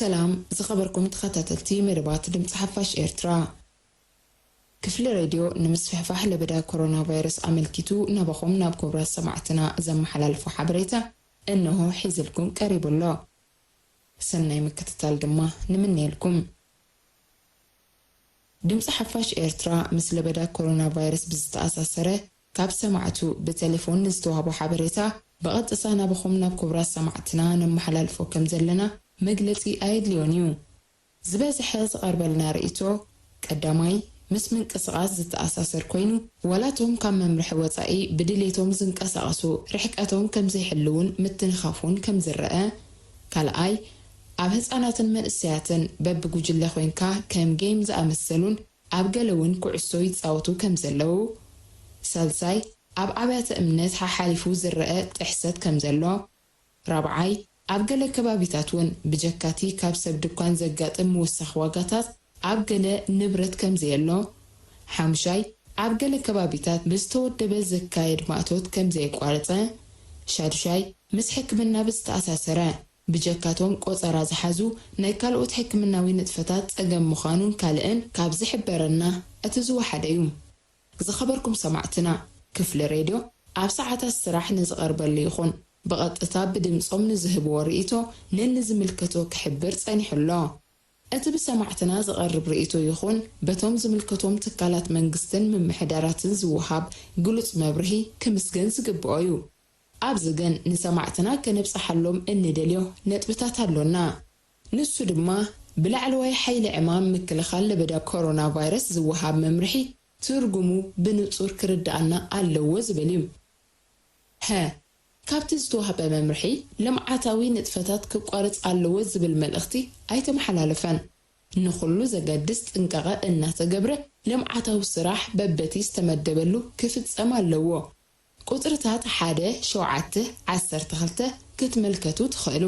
ሰላም ዝኸበርኩም ተኸታተልቲ መደባት ድምፂ ሓፋሽ ኤርትራ። ክፍሊ ሬድዮ ንምስፍሕፋሕ ለበዳ ኮሮና ቫይረስ ኣመልኪቱ ናባኹም ናብ ክቡራት ሰማዕትና ዘመሓላልፎ ሓበሬታ እንሆ ሒዝልኩም ቀሪቡ ኣሎ። ሰናይ ምክትታል ድማ ንምነየልኩም። ድምፂ ሓፋሽ ኤርትራ ምስ ለበዳ ኮሮና ቫይረስ ብዝተኣሳሰረ ካብ ሰማዕቱ ብቴሌፎን ንዝተዋህቦ ሓበሬታ ብቐጥታ ናባኹም ናብ ክቡራት ሰማዕትና ነመሓላልፎ ከም ዘለና መግለጺ ኣየድልዮን እዩ። ዝበዝሐ ዝቐርበልና ርእይቶ ቀዳማይ ምስ ምንቅስቓስ ዝተኣሳሰር ኮይኑ፣ ዋላቶም ካብ መምርሒ ወጻኢ ብድሌቶም ዝንቀሳቐሱ ርሕቀቶም ከም ዘይሕልውን ምትንኻፉን ከም ዝረአ፣ ካልኣይ ኣብ ህጻናትን መንእሰያትን በብጉጅለ ኮይንካ ከም ጌም ዝኣመሰሉን ኣብ ገለ እውን ኩዕሶ ይጻወቱ ከም ዘለዉ፣ ሳልሳይ ኣብ ኣብያተ እምነት ሓሓሊፉ ዝረአ ጥሕሰት ከም ዘሎ፣ ራብዓይ ኣብ ገለ ከባቢታት እውን ብጀካቲ ካብ ሰብ ድኳን ዘጋጥም ምውሳኽ ዋጋታት ኣብ ገለ ንብረት ከም ዘየሎ፣ ሓሙሻይ ኣብ ገለ ከባቢታት ብዝተወደበ ዘካየድ ማእቶት ከም ዘየቋረጸ፣ ሻዱሻይ ምስ ሕክምና ብዝተኣሳሰረ ብጀካቶም ቆጸራ ዝሓዙ ናይ ካልኦት ሕክምናዊ ንጥፈታት ጸገም ምዃኑን ካልእን ካብ ዝሕበረና እቲ ዝወሓደ እዩ። ዝኸበርኩም ሰማዕትና፣ ክፍሊ ሬድዮ ኣብ ሰዓታት ስራሕ ንዝቐርበሉ ይኹን ብቐጥታ ብድምጾም ንዝህብዎ ርእይቶ ነንዝምልከቶ ክሕብር ጸኒሑ ኣሎ። እቲ ብሰማዕትና ዝቐርብ ርእይቶ ይኹን በቶም ዝምልከቶም ትካላት መንግስትን ምምሕዳራትን ዝወሃብ ግሉጽ መብርሂ ክምስገን ዝግብኦ እዩ። ኣብዚ ግን ንሰማዕትና ከነብጽሓሎም እንደልዮ ነጥብታት ኣሎና። ንሱ ድማ ብላዕለዋይ ሓይሊ ዕማም ምክልኻል ለበዳ ኮሮና ቫይረስ ዝወሃብ መምርሒ ትርጉሙ ብንጹር ክርድኣና ኣለዎ ዝብል እዩ። ሀ፣ ካብቲ ዝተዋህበ መምርሒ ልምዓታዊ ንጥፈታት ክቋረጽ ኣለዎ ዝብል መልእኽቲ ኣይተመሓላለፈን። ንኹሉ ዘገድስ ጥንቃቐ እናተገብረ ልምዓታዊ ስራሕ በበቲ ዝተመደበሉ ክፍጸም ኣለዎ። ቁጽርታት ሓደ፣ ሸውዓተ፣ ዓሰርተ ክልተ ክትምልከቱ ትኽእሉ።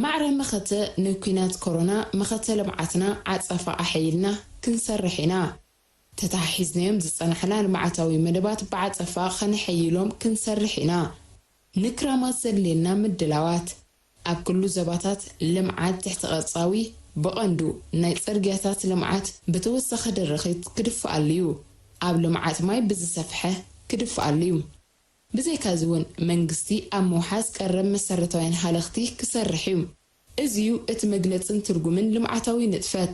ማዕረ መኸተ ንኲናት ኮሮና መኸተ ልምዓትና ዓጸፋ ኣሐይልና ክንሰርሕ ኢና። ተተሓሒዝናዮም ዝጸናሕና ልምዓታዊ መደባት ብዓጸፋ ከነሐይሎም ክንሰርሕ ኢና። ንክራማት ዘድልየና ምድላዋት። ኣብ ኩሉ ዘባታት ልምዓት ትሕተ ቅርጻዊ ብቐንዱ ናይ ጽርግያታት ልምዓት ብተወሳኺ ድርኺት ክድፍኣሉ እዩ። ኣብ ልምዓት ማይ ብዝሰፍሐ ክድፍኣሉ እዩ። ብዘይካዚ እውን መንግስቲ ኣብ ምውሓዝ ቀረብ መሰረታውያን ሃለኽቲ ክሰርሕ እዩ። እዚ እዩ እቲ መግለጽን ትርጉምን ልምዓታዊ ንጥፈት።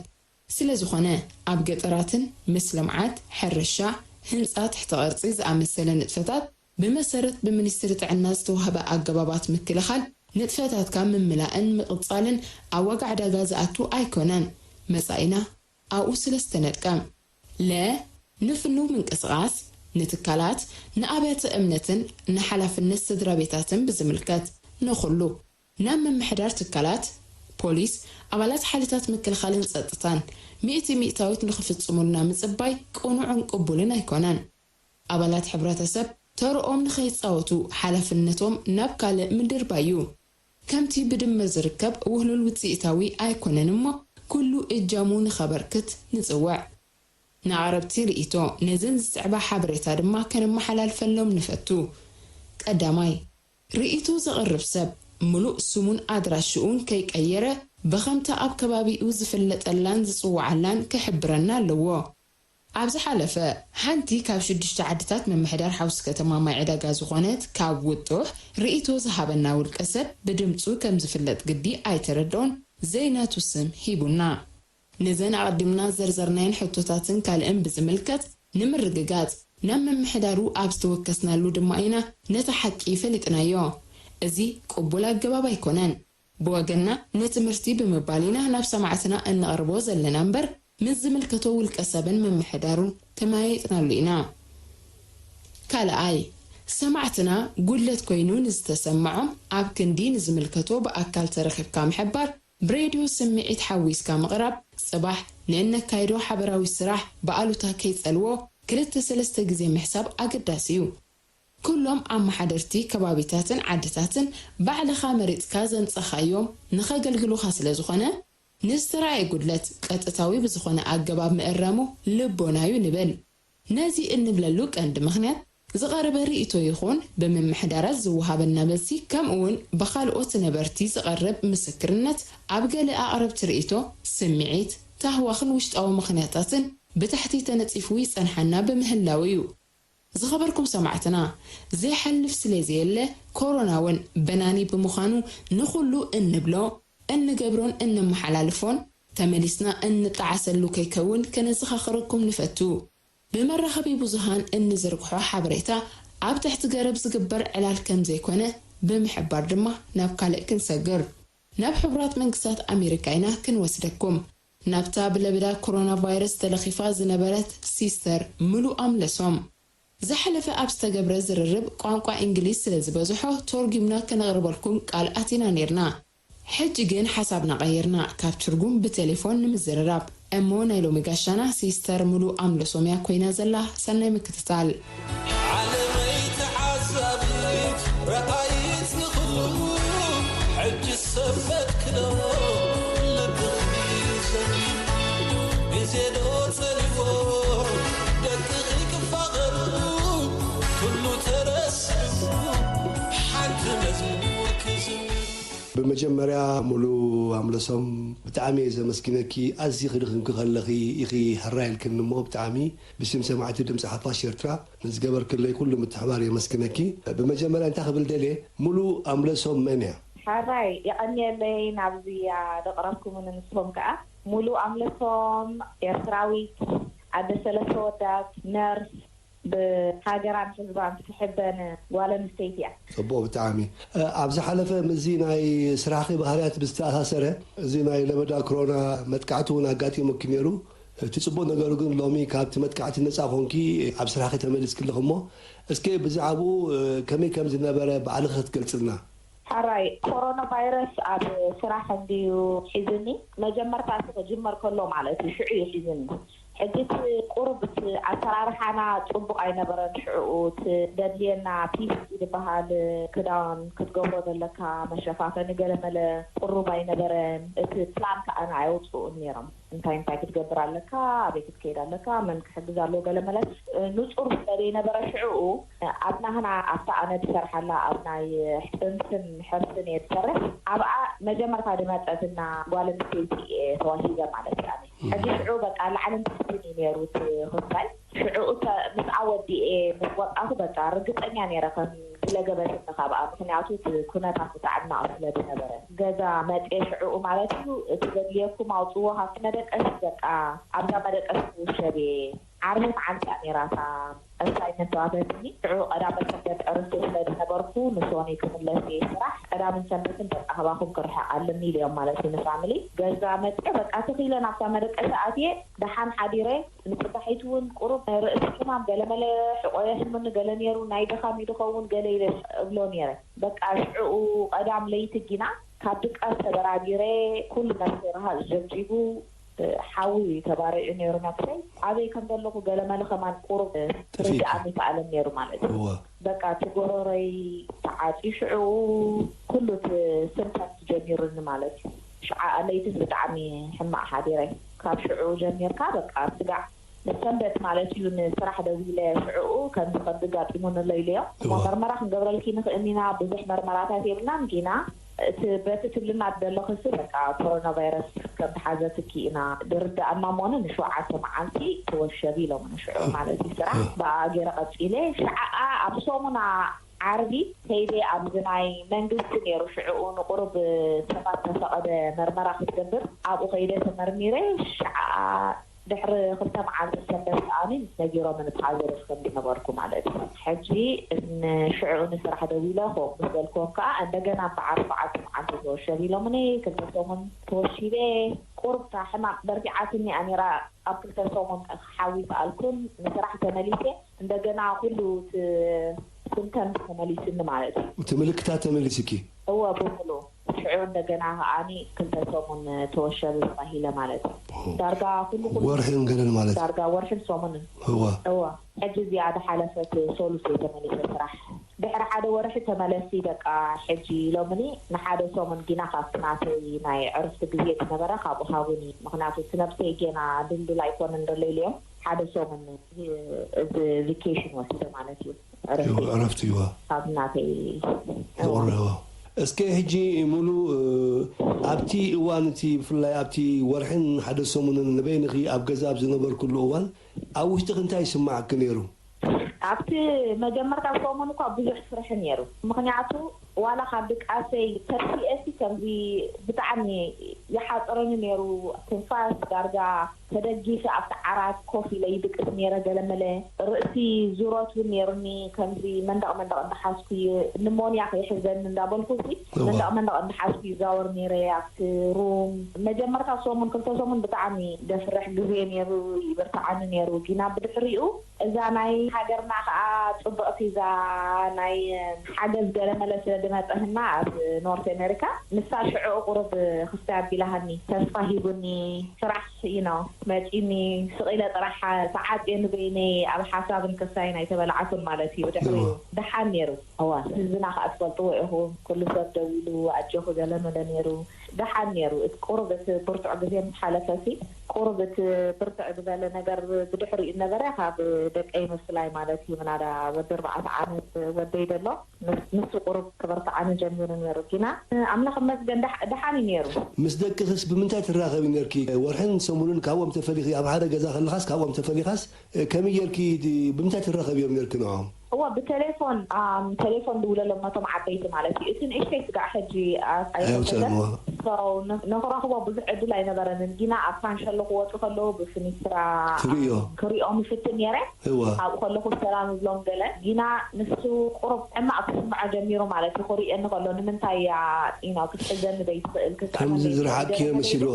ስለ ዝኾነ ኣብ ገጠራትን ምስ ልምዓት፣ ሕርሻ፣ ህንጻ ትሕተ ቅርጺ ዝኣመሰለ ንጥፈታት ብመሰረት ብሚኒስትሪ ጥዕና ዝተዋህበ ኣገባባት ምክልኻል ንጥፈታትካ ምምላእን ምቕጻልን ኣብ ዋጋ ዕዳጋ ዝኣቱ ኣይኮነን። መጻኢና ኣብኡ ስለ ዝተነጥቀ። ለ፣ ንፍኑው ምንቅስቓስ፣ ንትካላት፣ ንኣብያተ እምነትን ንሓላፍነት ስድራ ቤታትን ብዝምልከት ንኹሉ ናብ ምምሕዳር ትካላት፣ ፖሊስ፣ ኣባላት ሓይልታት ምክልኻልን ጸጥታን ሚእቲ ሚእታዊት ንኽፍጽሙልና ምጽባይ ቅኑዕን ቅቡልን ኣይኮነን። ኣባላት ሕብረተሰብ ተርኦም ንኸይጻወቱ ሓላፍነቶም ናብ ካልእ ምድርባይ እዩ። ከምቲ ብድምር ዝርከብ ውህሉል ውጽኢታዊ ኣይኮነን እሞ ኩሉ እጃሙ ንኸበርክት ንጽውዕ። ንኣቕረብቲ ርእይቶ ነዘን ዝስዕባ ሓበሬታ ድማ ከነመሓላልፈሎም ንፈቱ። ቀዳማይ፣ ርእይቶ ዘቕርብ ሰብ ምሉእ ስሙን ኣድራሽኡን ከይቀየረ ብኸምታ ኣብ ከባቢኡ ዝፍለጠላን ዝጽውዓላን ክሕብረና ኣለዎ። ኣብ ዝሓለፈ፣ ሓንቲ ካብ ሽዱሽተ ዓድታት ምምሕዳር ሓውሲ ከተማ ማይ ዕዳጋ ዝኾነት ካብ ውጡሕ ርእይቶ ዝሃበና ውልቀ ሰብ ብድምጹ ከም ዝፍለጥ ግዲ ኣይተረድኦን ዘይናቱ ስም ሂቡና። ነዘን ኣቐዲምና ዘርዘርናየን ሕቶታትን ካልእን ብዝምልከት ንምርግጋጽ ናብ ምምሕዳሩ ኣብ ዝተወከስናሉ ድማ ኢና ነታ ሓቂ ፈሊጥናዮ። እዚ ቅቡል ኣገባብ ኣይኮነን። ብወገንና ንትምህርቲ ብምባል ኢና ናብ ሰማዕትና እነቕርቦ ዘለና እምበር ምስ ዝምልከቶ ውልቀ ሰብን ምምሕዳሩን ተመያይጥናሉ ኢና። ካልኣይ፣ ሰማዕትና ጉድለት ኮይኑ ንዝተሰምዖም ኣብ ክንዲ ንዝምልከቶ ብኣካል ተረኺብካ ምሕባር ብሬድዮ ስምዒት ሓዊስካ ምቕራብ፣ ጽባሕ ንእነካይዶ ሓበራዊ ስራሕ ብኣሉታ ከይጸልዎ ክልተ ሰለስተ ግዜ ምሕሳብ ኣገዳሲ እዩ። ኩሎም ኣመሓደርቲ ከባቢታትን ዓድታትን ባዕልኻ መሪጽካ ዘምጻኻዮም ንኸገልግሉኻ ስለ ዝኾነ፣ ንዝተራእየ ጉድለት ቀጥታዊ ብዝኾነ ኣገባብ ምእራሙ ልቦናዩ ንብል። ነዚ እንብለሉ ቀንዲ ምኽንያት ዝቐረበ ርእይቶ ይኹን ብምምሕዳራት ዝወሃበና መልሲ፣ ከምኡውን ብኻልኦት ነበርቲ ዝቐርብ ምስክርነት፣ ኣብ ገለ ኣቕረብቲ ርእይቶ፣ ስምዒት፣ ታህዋኽን ውሽጣዊ ምኽንያታትን ብታሕቲ ተነጺፉ ይጸንሓና ብምህላው እዩ። ዝኸበርኩም ሰማዕትና፣ ዘይሓልፍ ስለ ዘየለ፣ ኮሮና እውን በናኒ ብምዃኑ፣ ንኹሉ እንብሎ፣ እንገብሮን እንመሓላልፎን፣ ተመሊስና እንጠዓሰሉ ከይከውን ከነዘኻኽረኩም ንፈቱ። ብመራኸቢ ብዙሃን እንዝርግሖ ሓበሬታ፣ ኣብ ትሕቲ ገረብ ዝግበር ዕላል ከም ዘይኮነ ብምሕባር ድማ ናብ ካልእ ክንሰግር። ናብ ሕቡራት መንግስታት ኣሜሪካ ኢና ክንወስደኩም። ናብታ ብለበዳ ኮሮና ቫይረስ ተለኺፋ ዝነበረት ሲስተር ምሉ ኣምለሶም። ዝሓለፈ ኣብ ዝተገብረ ዝርርብ ቋንቋ እንግሊዝ ስለ ዝበዝሖ ተርጒምና ከነቕርበልኩም ቃል ኣቲና ኔርና። ሕጂ ግን ሓሳብና ቀይርና፣ ካብ ትርጉም ብቴሌፎን ንምዝርራብ። እሞ ናይ ሎሚ ጋሻና ሲስተር ምሉ ኣምለሶም እያ ኮይና ዘላ። ሰናይ ምክትታል። ዓለመይ ተዓዛቢት ረኣይት ንኹሉ፣ ሕጂ ሰንበት ክሎ ልብኺ ዘኪ። ግዜ ዶ ጸኒፎ ደቅኺ ክፋቐሩ፣ ኩሉ ተረሲዑ ሓንቲ መዝሙር ክዝምር። ብመጀመርያ ሙሉ ኣምለሶም ብጣዕሚ እየ ዘመስግነኪ። ኣዚኺ ድኽንኪ ከለኺ ኢኺ ሕራይ ኢልክኒ እሞ ብጣዕሚ ብስም ሰማዕቲ ድምፂ ሓፋሽ ኤርትራ ንዝገበርክለይ ኩሉ ምትሕባር የመስግነኪ። ብመጀመርያ እንታይ ክብል ደልየ፣ ሙሉ ኣምለሶም መን እያ? ሕራይ የቐንየለይ ናብዚ ደቕረብኩምኒ። ንስኹም ከኣ ሙሉ ኣምለሶም ኤርትራዊት ኣደ ሰለስተ ወዳት ነርስ ብሃገራን ህዝባን ትሕበን ጓል ኣንስተይቲ እያ። ጽቡቕ ብጣዕሚ። እ፣ ኣብ ዝሓለፈ ምስዚ ናይ ስራሕኺ ባህርያት ብዝተኣሳሰረ፣ እዚ ናይ ለበዳ ክሮና መጥቃዕቲ እውን ኣጋጢሙኪ ነይሩ። እቲ ጽቡቕ ነገሩ ግን ሎሚ ካብቲ መጥቃዕቲ ነጻ ኮንኪ ኣብ ስራሕኺ ተመሊስኪ ኣለኺ እሞ፣ እስከ ብዛዕባኡ፣ እ፣ ከመይ ከም ዝነበረ ባዕልኺ ክትገልጽልና? ሕራይ፣ ኮሮና ቫይረስ ኣብ ስራሕ እንድዩ ሒዝኒ። መጀመርታ እቲ ክጅመር ከሎ ማለት እዩ፣ ሽዑ እዩ ሒዝኒ። ሕጂ እቲ ቁሩብ እቲ ኣሰራርሓና ጽቡቕ ኣይነበረን። ሽዕኡ እቲ ደድልየና ፒ ፒ ኢ ዝበሃል ክዳን ክትገብሮ ዘለካ መሸፋፈኒ ገለመለ ቁሩብ ኣይነበረን። እቲ ፕላን ከኣ ኣየውጽኡን ነይሮም። እንታይ እንታይ ክትገብር ኣለካ፣ ኣበይ ክትከይድ ኣለካ፣ መን ክሕግዝ ኣለዎ፣ ገለመለ ንጹር ስለ ዘይነበረ ሽዕኡ ኣብ ናህና፣ ኣብታ ኣነ ዝሰርሓላ ኣብ ናይ ጥንስን ሕርስን እየ ዝሰርሕ። ኣብኣ መጀመርታ ዝመጸትና ጓል ኣንስተይቲ እየ ተዋሂበ ማለት እዩ። ኣነ ሕጂ ሽዑ በቃ ላዕልን ታሕትን እዩ ነይሩ እቲ ክስታይ። ሽዑ እተ-፣ ምስኣ ወዲኤ ምስ ወጣኹ በቃ ርግጸኛ ነይረ ከም ዝለገበትኒ ካብኣ፣ ምኽንያቱ እቲ ኩነታት ብጣዕሚ ናቕ ስለ ዝነበረ። ገዛ መጽየ ሽዕኡ ማለት እዩ፣ እቲ ዘድልየኩም ኣውጽዎ ካብቲ መደቀሲ፣ በቃ ኣብዛ መደቀሲ ክውሸብ እየ። ዓርቢ መዓልቲ እያ ነይራ እታ ኣሳይመንት ተዋሂባትኒ። ሽዑ ቀዳመ ሰንበት ዕረፍቲ ስለ ዝነበርኩ ንሶኒ ክምለስ እየ ስራሕ። ቀዳምን ሰንበትን በቃ ካባኹም ክርሕቕ ኣለኒ ኢለዮም ማለት እዩ ንፋሚሊ። ገዛ መጽየ በቃ ተኺለ ናብታ መደቀሲ ኣትየ ደሓን ሓዲረ። ንጽባሒቱ እውን ቁሩብ ናይ ርእሲ ሕማም ገለመለ ሕቆ የሕምኒ ገለ ነይሩ፣ ናይ ድኻም እዩ ዝኸውን ገለ ኢለ እብሎ ነይረ። በቃ ሽዕኡ ቀዳም ለይቲ ጊና ካብ ድቃስ ተበራቢረ፣ ኩሉ ነብሰይ ረሃጽ ጀብጂቡ፣ እ፣ ሓዊ እዩ ተባሪዑ ነይሩ ነብሰይ። ኣበይ ከም ዘለኹ ገለመለ ከማን ቁሩብ፣ እ፣ ጠፊእኪ። ርድኣም ይከኣለን ነይሩ ማለት እዩ። እወ። በቃ እቲ ጎረሮይ ተዓጽዩ ሽዕኡ ኩሉ እቲ ስምፕተምስ ጀሚሩኒ ማለት እዩ። ሽዓ ለይትስ ብጣዕሚ ሕማቕ ሓዲረ። ካብ ሽዕኡ ጀሚርካ በቃ ስጋዕ ንሰንበት ማለት እዩ ንስራሕ ደዊለ ሽዕኡ ከምዚ ከምዚ ጋጢሙኒ ኣሎ ኢለዮ። እሞ እወ። መርመራ ክንገብረልኪ ንኽእል ኢና፣ ብዙሕ መርመራታት የብልናን ጊና እቲ በቲ ትብልና ዘለኽሲ በቃ ኮሮና ቫይረስ ከም ተሓዘትኪ ኢና ድርድኣና እሞ ንሸውዓተ መዓልቲ ተወሸቢ ኢሎም ንሽዑ እ፣ ማለት እዩ ስራሕ እ። ብኣ ገይረ ቀጺለ። ሽዓ ኣብ ሰሙና ዓርቢ ከይደ ኣብዚ ናይ መንግስቲ ነይሩ ሽዕኡ ንቁሩብ ሰባት ተፈቐደ መርመራ ክትገብር ኣብኡ ከይደ ተመርሚረ። ሽዓ ድሕሪ ክልተ መዓልቲ ሰንበት ከኣ ነጊሮምኒ ፓዘቲቭ ከም ዝነበርኩ ማለት እዩ። ሕጂ ንሽዑ ንስራሕ ደዊለ ከምኡ ምስ በልክዎም ከኣ እንደገና በዓል ሸውዓተ መዓልቲ ተወሸቢ ኢሎምኒ። ክልተ ሰሙን ተወሺበ። ቁሩብ እታ ሕማም በርቲዓትኒ እያ ነይራ። ኣብ ክልተ ሰሙን ክሓዊ ከኣልኩን ንስራሕ ተመሊሰ። እንደገና ኩሉ እቲ ስምተምስ ተመሊስኒ ማለት እዩ። እቲ ምልክታት ተመሊስኪ? እወ፣ ብምሉእ። ሽዑ እንደገና ከኣኒ ክልተ ሰሙን ተወሸቢ ተባሂለ ማለት እዩ። ኦ። ዳርጋ ኩሉ ኩሉ ወርሕን ገለን ማለት እዩ። ዳርጋ ወርሕን ሰሙንን። እወ። እወ። ሕጂ እዚኣ ዝሓለፈት ሶሉስ እየ ተመሊሰ ስራሕ። ድሕሪ ሓደ ወርሒ ተመለሲ በቃ ሕጂ ኢሎምኒ። ንሓደ ሰሙን ጊና ካብቲ ናተይ ናይ ዕርፍቲ ግዜ ዝነበረ ካብኡ ሃቡኒ። ምኽንያቱ እቲ ነብሰይ ጌና ድልዱል ኣይኮነን ዘሎ ኢለዮም። ሓደ ሰሙን እዚ ቪኬሽን ወሲደ ማለት እዩ። ዕረፍቲ እዋ፣ ዕረፍቲ እዋ። ካብ ናተይ ይቑርብ እዋ። እስከ ሕጂ ሙሉ፣ እ፣ ኣብቲ እዋን እቲ፣ ብፍላይ ኣብቲ ወርሕን ሓደ ሰሙንን ንበይንኺ ኣብ ገዛ ኣብ ዝነበርኩሉ እዋን፣ ኣብ ውሽጥኺ እንታይ ይስማዓኪ ነይሩ? ኣብቲ መጀመርታ ሰሙን እኳ ብዙሕ ፍርሒ ነይሩ። ምኽንያቱ ዋላ ካብ ድቃሰይ ተርሲኤሲ ከምዚ ብጣዕሚ ይሓፅረኒ ነይሩ። ትንፋስ ዳርጋ ተደጊፈ ኣብቲ ዓራት ኮፍ ኢለ ይድቅስ ነይረ። ገለመለ ርእሲ ዙሮት እውን ነይሩኒ። ከምዚ መንደቕ መንደቕ እንዳሓዝኩ እዩ፣ ንሞንያ ከይሕዘኒ እንዳበልኩ ሲ እዋ። መንደቕ መንደቕ እንዳሓዝኩ ይዛወር ነይረ። ኣብቲ ሩም መጀመርታ ሰሙን ክልተ ሰሙን ብጣዕሚ ደፍርሕ ግዜ ነይሩ፣ ይበርትዓኒ ነይሩ። ጊና ብድሕሪኡ እዛ ናይ ሃገርና ከዓ ፅብቕቲ እዛ ናይ ሓገዝ ገለመለ ስለ ድመፀህና ኣብ ኖርት ኣሜሪካ፣ ንሳ ሽዑ ቁሩብ ክስታይ ኣቢላሃኒ፣ ተስፋ ሂቡኒ። ስራሕ ኢኖ መፂኒ፣ ስቕ ኢለ ጥራሕ ተዓፅየ ንበይነይ ኣብ ሓሳብን ክስታይን ኣይተበላዕኩን ማለት እዩ። ድሕሪኡ እዋ። ደሓን ነይሩ። እዋ ህዝብና ከዓ ትፈልጥዎ ኢኹም፣ ኩሉ ሰብ ደው ኢሉ ኣጆኹ ገለመለ ነይሩ። ደሓን ነይሩ። እቲ ቁሩብ እቲ ብርቱዕ ግዜ ምስ ሓለፈ ሲ ቁሩብ እቲ ብርትዕ ዝበለ ነገር ብድሕሪኡ ነበረ። ካብ ደቀይ ምፍላይ ማለት እዩ። ምናዳ ወዲ ኣርባዕተ ዓመት ወደይ ዘሎ፣ ምስ- ንሱ ቁሩብ ክበርትዓኒ ጀሚሩ ነይሩ። ጊና ኣምላኽ ይመስገን ደሓ- ደሓን እዩ ነይሩ። ምስ ደቅኽስ ብምንታይ ትራኸቢ ነርኪ? ወርሕን ሰሙንን ካብኦም ተፈሊኺ፣ ኣብ ሓደ ገዛ ከለኻስ ካብኦም ተፈሊኻስ፣ እ፣ ከመይ ጌርኪ ድ- ብምንታይ ትራኸብዮም ነርኪ ንዕኦም? እዋ ብቴሌፎን ኣም፣ ቴሌፎን ድውለሎም ነቶም ዓበይቲ ማለት እዩ። እቲ ንእሽተይ ስጋዕ ሕጂ ኣ- ኣየውፅእንዎ። So፣ ነ- ንክረኽቦ ብዙሕ ዕድል ኣይነበረንን። ጊና ኣብ ፋንሸሎ ክወፁ ከለዉ ብፍኒስትራ ትርእዮ። ክሪኦም ይፍትን ነይረ። እዋ። ኣብኡ ከለኹ ሰላም ይብሎም ገለ። ጊና ንሱ ቁሩብ ሕማቕ ክስምዖ ጀሚሩ ማለት እዩ። ክርእየኒ ከሎ ንምንታይ እያ ኢኖ ክትሕዘኒ ዘይትኽእል? ክትስዕመኒ ከምዚ ዘይትኽእል? ዝረሓቅኪ ገለ መለ ኢሉ መሲልዎ።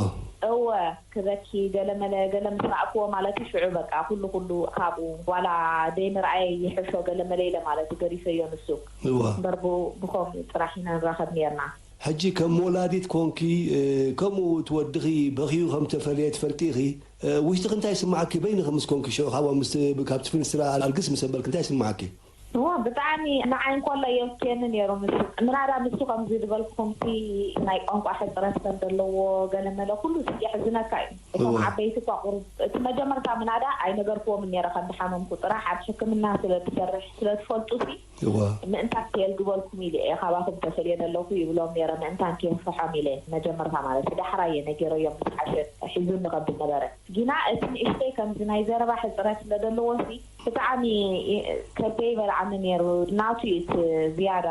እወ ክበኪ ገለ መለ ገለ ምስ ረኣክዎ ማለት እዩ። ሽዑ በቃ ኩሉ ኩሉ ካብኡ ዋላ ደይ ምርኣየ ይሕሾ ገለ መለ ኢለ ማለት እዩ። ገዲፈዮ ንሱ እዋ። እምበር ብኡ ብኸምኡ ጥራሕ ኢና ንራኸብ ነርና። ሕጂ ከም ወላዲት ኮንኪ፣ እ፣ ከምኡ እቲ ወድኺ በኺዩ ከም ተፈለየ ትፈልጢ ኢኺ። እ፣ ውሽጥኺ እንታይ ይስምዓኪ? በይንኺ ምስ ኮንኪ ሽዑ ካብኦም ምስ፣ ካብቲ ፍንስትራ ኣልግስ ምስ ኣበልኪ እንታይ ይስምዓኪ? እዋ ብጣዕሚ ንዓይ እንኮላ የብክየኒ ነይሩ። ምስ ምናዳ ንሱ ከምዚ ዝበልኩኹምቲ ናይ ቋንቋ ሕፅረት ከም ዘለዎ ገለ መለ ኩሉ ሲ የሕዝነካ እዩ። እቶም እዋ። ዓበይቲ እኳ ቁሩብ እቲ መጀመርታ ምናዳ ኣይነገርክዎምን ነይረ ከም ዝሓመምኩ ጥራሕ ኣብ ሕክምና ስለ ትሰርሕ ስለ ትፈልጡ ሲ እዋ። ምእንታን ከየልግበልኩም ኢለ እየ ካባኹም ተፈልየ ዘለኹ ይብሎም ነይረ። ምእንታን ከየፍርሖም ኢለ መጀመርታ ማለት እዩ። ዳሕራይ እየ ነጊረዮም ምስ ሓሸት ሒዙኒ ከም ዝነበረ። ጊና እቲ ንእሽተይ ከምዚ ናይ ዘረባ ሕፅረት ስለ ዘለዎ ሲ ብጣዕሚ ከብደይ ይበልዓኒ ነይሩ። ናቱ እዩ እቲ ዝያዳ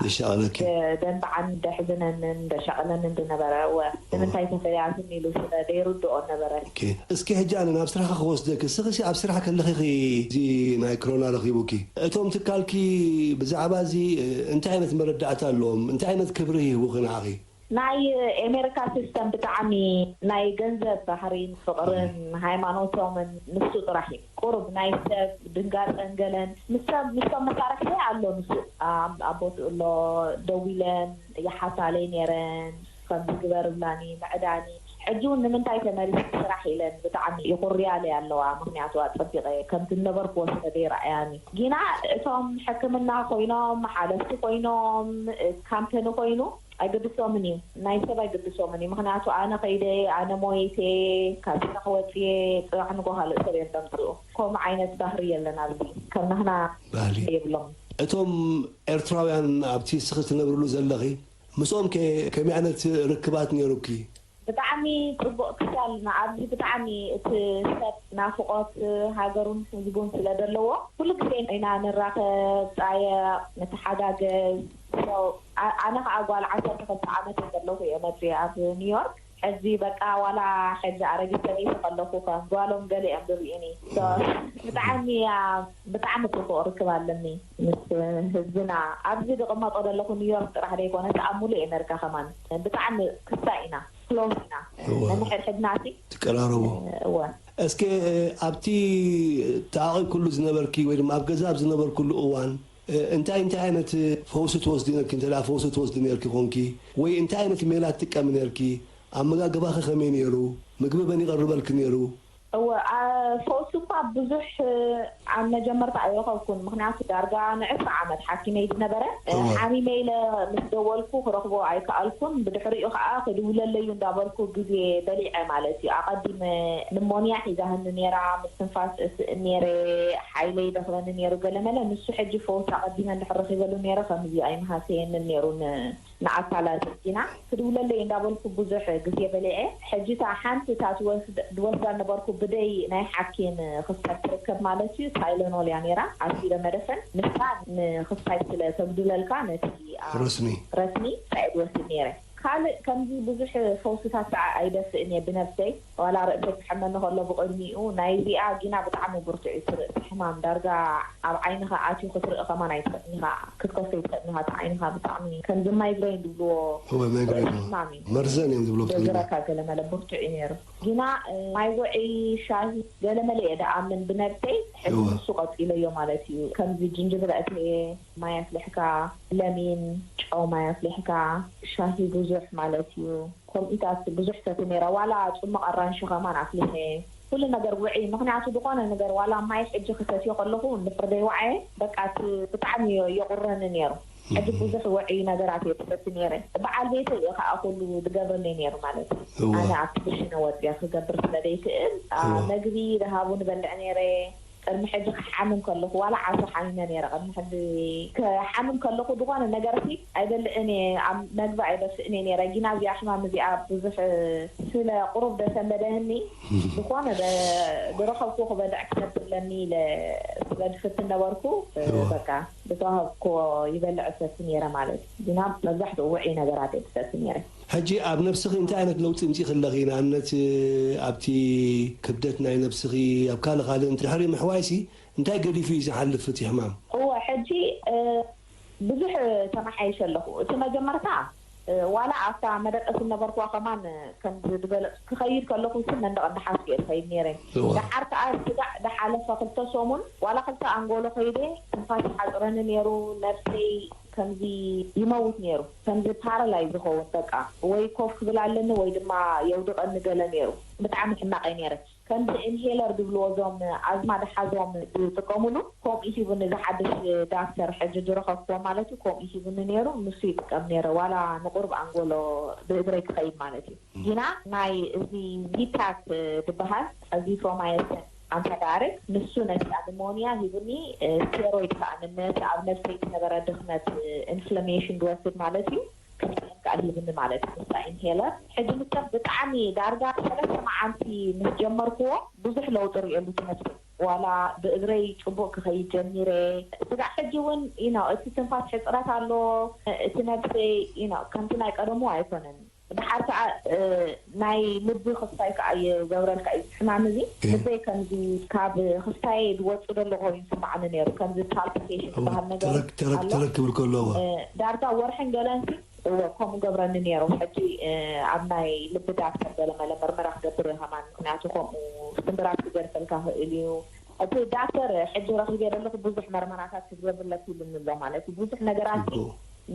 ዘሻቐለኪ። ደ- ደንብዓን ደሕዝነንን ደሻቕለንን ዝነበረ። እወ ንምንታይ ተፈልያትኒ ኢሉ ስለ ደይርድኦ ነበረ። ኦኬ። እስኪ ሕጂ ኣነ ናብ ስራሕኻ ክወስደኪ፣ እስኺ ኣብ ስራሕ ከለኺ ኢኺ እዚ ናይ ክሮና ረኺቡኪ። እቶም ትካልኪ ብዛዕባ እዚ እንታይ ዓይነት መረዳእታ ኣለዎም? እንታይ ዓይነት ክብሪ ይህቡኺ ንዓኺ? ናይ ኤሜሪካ ሲስተም ብጣዕሚ ናይ ገንዘብ ባህሪን ፍቕርን ሃይማኖቶምን ንሱ ጥራሕ እዩ። ቁሩብ ናይ ሰብ ድንጋፀን ገለን ምስ ሰብ ምስቶም መሳርሕተይ ኣሎ። ንሱ ኣብ- ኣብ ቦትኡ ኣሎ። ደዊለን ይሓታለይ ነይረን ከምዚ ግበር ብላኒ ምዕዳኒ። ሕጂ እውን ንምንታይ ተመሊስኪ ስራሕ ኢለን ብጣዕሚ ይኹርያለይ ኣለዋ። ምክንያቱ ኣፀቢቐ ከምቲ ዝነበርክዎ ስለ ዘይረኣያኒ። ጊና እቶም ሕክምና ኮይኖም ሓለፍቲ ኮይኖም ካምፐኒ ኮይኑ ኣይግድሶምን እዩ። ናይ ሰብ ኣይግድሶምን እዩ። ምክንያቱ ኣነ ከይደ ኣነ ሞይተ ካብ ስራሕ ወፅየ ፅባሕ ንጎ ካልእ ሰብ እዮም ዘምፅኡ። ከምኡ ዓይነት ባህሪ የለን ኣብዚ ከም ንሕና ባህሊ የብሎም። እቶም ኤርትራውያን ኣብቲ እስኺ ትነብርሉ ዘለኺ ምስኦም ከ ከመይ ዓይነት ርክባት ነይሩኪ? ብጣዕሚ ፅቡቅ ክሳል ንኣብዚ ብጣዕሚ እቲ ሰብ ናፍቆት ሃገሩን ህዝቡን ስለ ዘለዎ ኩሉ ግዜ ኢና ንራኸብ፣ ፃየቅ፣ ንተሓጋገዝ። So፣ ኣ- ኣነ ከዓ ጓል ዓሰርተ ክልተ ዓመት ዘለኹ እየ መፅየ ኣብ ኒውዮርክ። ሕዚ በቃ ዋላ ሕዚ ኣረጊት ሰበይቲ ከለኹ ከም ጓሎም ገለ እዮም ዝርእዩኒ። So፣ ብጣዕሚ እያ ብጣዕሚ ፅቡቅ ርክብ ኣለኒ ምስ ህዝብና። ኣብዚ ዝቅመጦ ዘለኹ ኒውዮርክ ጥራሕ ዘይኮነስ ኣብ ሙሉእ ኣሜሪካ ከማን ብጣዕሚ ክሳይ ኢና፣ ክሎስ ኢና እወ። ነንሕድሕድና ሲ ትቀራረቡ እወ እስከ ኣብቲ ተዓቂብክሉ ዝነበርኪ ወይ ድማ ኣብ ገዛ ኣብ ዝነበርክሉ እዋን እንታይ እንታይ ዓይነት ፈውሲ ትወስዲ ነርኪ? እንተ ፈውሲ ትወስዲ ነርኪ ኮንኪ ወይ እንታይ ዓይነት ሜላ ትጥቀሚ ነርኪ? ኣመጋግባኺ ከመይ ነይሩ? ምግቢ መን ይቐርበልኪ ነይሩ? እወ ኣ- ፈውሲ እኳ ብዙሕ ኣብ መጀመርታ ኣይረኸብኩን፣ ምኽንያቱ ዳርጋ ንዕስራ ዓመት ሓኪመይ ዝነበረ። ሓሚመ ኢለ ምስ ደወልኩ ክረኽቦ ኣይከኣልኩን። ብድሕሪኡ ከዓ ክድውለለዩ እንዳበልኩ ግዜ በሊዐ ማለት እዩ። ኣቐዲመ ንሞንያ ሒዛህኒ ነይራ፣ ምስትንፋስ እስእን ነይረ፣ ሓይለ ይደኽመኒ ነይሩ ገለመለ። ንሱ ሕጂ ፈውስ ኣቐዲመ እንድሕር ረኺበሉ ነይረ ከምዚ ኣይምሃሰየንን ነይሩ። ንኣካላት ርጊና ክድውለለይ እንዳበልኩ ብዙሕ ግዜ በሊዐ። ሕጂ እታ ሓንቲ እታ ዝወስዳ ነበርኩ ብደይ ናይ ሓኪም ክፍተት ትርከብ ማለት እዩ። ታይለኖል እያ ነይራ፣ ኣሲደ መደፈን። ንሳ ንክፋይ ስለ ተጉድለልካ ነቲ ረስኒ ረስኒ ሳይድ ወስድ ነይረ። ካልእ ከምዚ ብዙሕ ፈውስታት ከዓ ኣይደፍእን እየ ብነብሰይ። ዋላ ርእሰይ ክሕመኒ ከሎ ብቕድሚኡ ናይዚኣ ጊና ብጣዕሚ ብርቱዕ እዩ እቲ ርእሲ ሕማም። ዳርጋ ኣብ ዓይንኻ ኣትዩ ክትርኢ ከማን ኣይትኽእልኻ፣ ክትከፍቶ ኣይትኽእልኻ። እቲ ዓይንኻ ብጣዕሚ ከምዚ ማይግሬን ዝብልዎ እወ፣ ማይግሬን እወ። ሕማም እዩ። መርዘን እዮም ዝብልዎ ብትግርኛ። ዝረካ ገለመለ ብርቱዕ እዩ ነይሩ። ጊና ማይ ጉዒ፣ ሻሂ ገለመለ እየ ደኣምን ብነብሰይ። ሕጂ እወ። ንሱ ቀፂለዮ ማለት እዩ። ከምዚ ጅንጅብል ኣትየ፣ ማይ ኣፍሊሕካ፣ ለሚን፣ ጨው ማይ ኣፍሊሕካ፣ ሻሂ ብዙሕ ማለት እዩ። ኮምኢታት ብዙሕ ሰቲ ነይረ፣ ዋላ ጽሙቕ ኣራንሺ ከማን ኣፍሊሐ። ኩሉ ነገር ውዒ፣ ምኽንያቱ ዝኾነ ነገር ዋላ ማይ ሕጂ ክሰትዮ ከለኹ እንድሕር ዘይወዓየ በቃ እቲ ብጣዕሚ የ- የቑረኒ ነይሩ። ሕጂ ብዙሕ ውዒ ነገራት እየ ትሰቲ ነይረ። በዓል ቤተይ እየ ከዓ ኩሉ ዝገብረለይ ነይሩ ማለት እዩ። እወ። ኣነ ኣብቲ ክሽነ ወፅያ ክገብር ስለ ዘይክእል ኣ፣ እወ። መግቢ ደሃቡ ንበልዕ ነይረ። ቅድሚ ሕጂ ክሓምም ከለኹ ዋላ ዓሶ ሓሚመ ነይረ። ቅድሚ ሕጂ ክሓምም ከለኹ ዝኾነ ነገርሲ ኣይበልዕን እየ፣ ኣብ መግቢ ኣይደፍእን እየ ነይረ። ጊና እዚኣ ሕማም እዚኣ ብዙሕ ስለ ቁሩብ ደሰለደህኒ ዝኾነ ደ- ዝረኸብኩ ክበልዕ ክሰትለኒ ኢለ ስለ ድፍትን ነበርኩ። እወ። በቃ ዝተዋህብኩዎ ይበልዕ ሰቲ ነይረ ማለት እዩ። ጊና መብዛሕትኡ ውዒ ነገራት እየ ክሰቲ ነይረ። ሕጂ ኣብ ነብስኺ እንታይ ዓይነት ለውጢ ምጺእኺ ኣለኺ? ንኣብነት ኣብቲ ክብደት ናይ ነብስኺ ኣብ ካልእ ካልእ ድሕሪ ምሕዋይሲ እንታይ ገዲፉ እዩ ዝሓልፍ እቲ ሕማም? እወ፣ ሕጂ እ፣ ብዙሕ ተመሓይሸ ኣለኹ። እቲ መጀመርታ እ፣ ዋላ ኣብታ መደቀሲ ነበርኩዋ ከማን ከም ዝገለጽ ክኸይድ ከለኹ ሲ መንደቕ እንዳሓዝኩ እየ ዝኸይድ ነይረ። እወ። ደሓር ከኣ ስጋዕ ዝሓለፈ ክልተ ሰሙን ዋላ ክልተ ኣንጎሎ ከይደ ትንፋስ ሓጽረኒ ነይሩ። ነብሰይ ከምዚ ይመውት ነይሩ፣ ከምዚ ፓራላይዝ ዝኸውን በቃ ወይ ኮፍ ክብል ኣለኒ ወይ ድማ የውድቐኒ ገለ ነይሩ። ብጣዕሚ ሕማቕ እየ ነይረ። ከምዚ ኢንሄለር ዝብልዎ እዞም ኣዝማ ድሓዞም ዝጥቀሙሉ ከምኡ ሂቡኒ፣ ዝሓድሽ ዳክተር ሕጂ ዝረኸብክዎ ማለት እዩ። ከምኡ ሂቡኒ ነይሩ፣ ንሱ ይጥቀም ነይረ ዋላ ንቁርብ ኣንጎሎ ብእግረይ ክኸይድ ማለት እዩ። ጊና ናይ እዚ ዚፓክ ዝበሃል ኣዚትሮማይሲን ኣንታዳርግ ንሱ ነቲ ኣብ ሞንያ ሂቡኒ። ስቴሮይድ ከዓ ነቲ ኣብ ነብሰይ ዝነበረ ድኽመት ኢንፍላሜሽን ዝወስድ ማለት እዩ። ክልቲኤን ከዓ ሂብኒ ማለት እዩ። ንሳ ኢንሄለር ሕጂ ምቸም ብጣዕሚ ዳርጋ ሰለስተ መዓልቲ ምስ ጀመርክዎ ብዙሕ ለውጢ ርእየሉ ትነብሰይ። ዋላ ብእግረይ ጽቡቅ ክኸይድ ጀሚረ። ስጋዕ ሕጂ እውን ኢኖ እቲ ትንፋስ ሕፅረት ኣሎ። እቲ ነብሰይ ኢኖ ከምቲ ናይ ቀደሙ ኣይኮነን። ድሓር ከዓ ናይ ልቢ ክስታይ ከዓ ይገብረልካ እዩ ሕማም እዚ። ልበይ ከምዚ ካብ ክስታየ ዝወፁ ዘሎ ኮይኑ ይስማዓኒ ነይሩ። ከምዚ ፓልፒቴሽን ዝበሃል ነገር ተረክ ተረክ ኣሎ። ተረክ ክብል ከለዎ ዳርጋ ወርሕን ገለንሲ እወ ከምኡ ገብረኒ ነይሮም። ሕጂ ኣብ ናይ ልቢ ዳክተር ገለመለ መርመራ ክገብር እየ ከማን፣ ምክንያቱ ከምኡ ስንብራት ክገርፈልካ ክእል እዩ። እቲ ዳክተር ሕጂ ረኺበ ዘለኹ ብዙሕ መርመራታት ክትገብርለክ ኢሉኒ ኣሎ ማለት እዩ። ብዙሕ ነገራት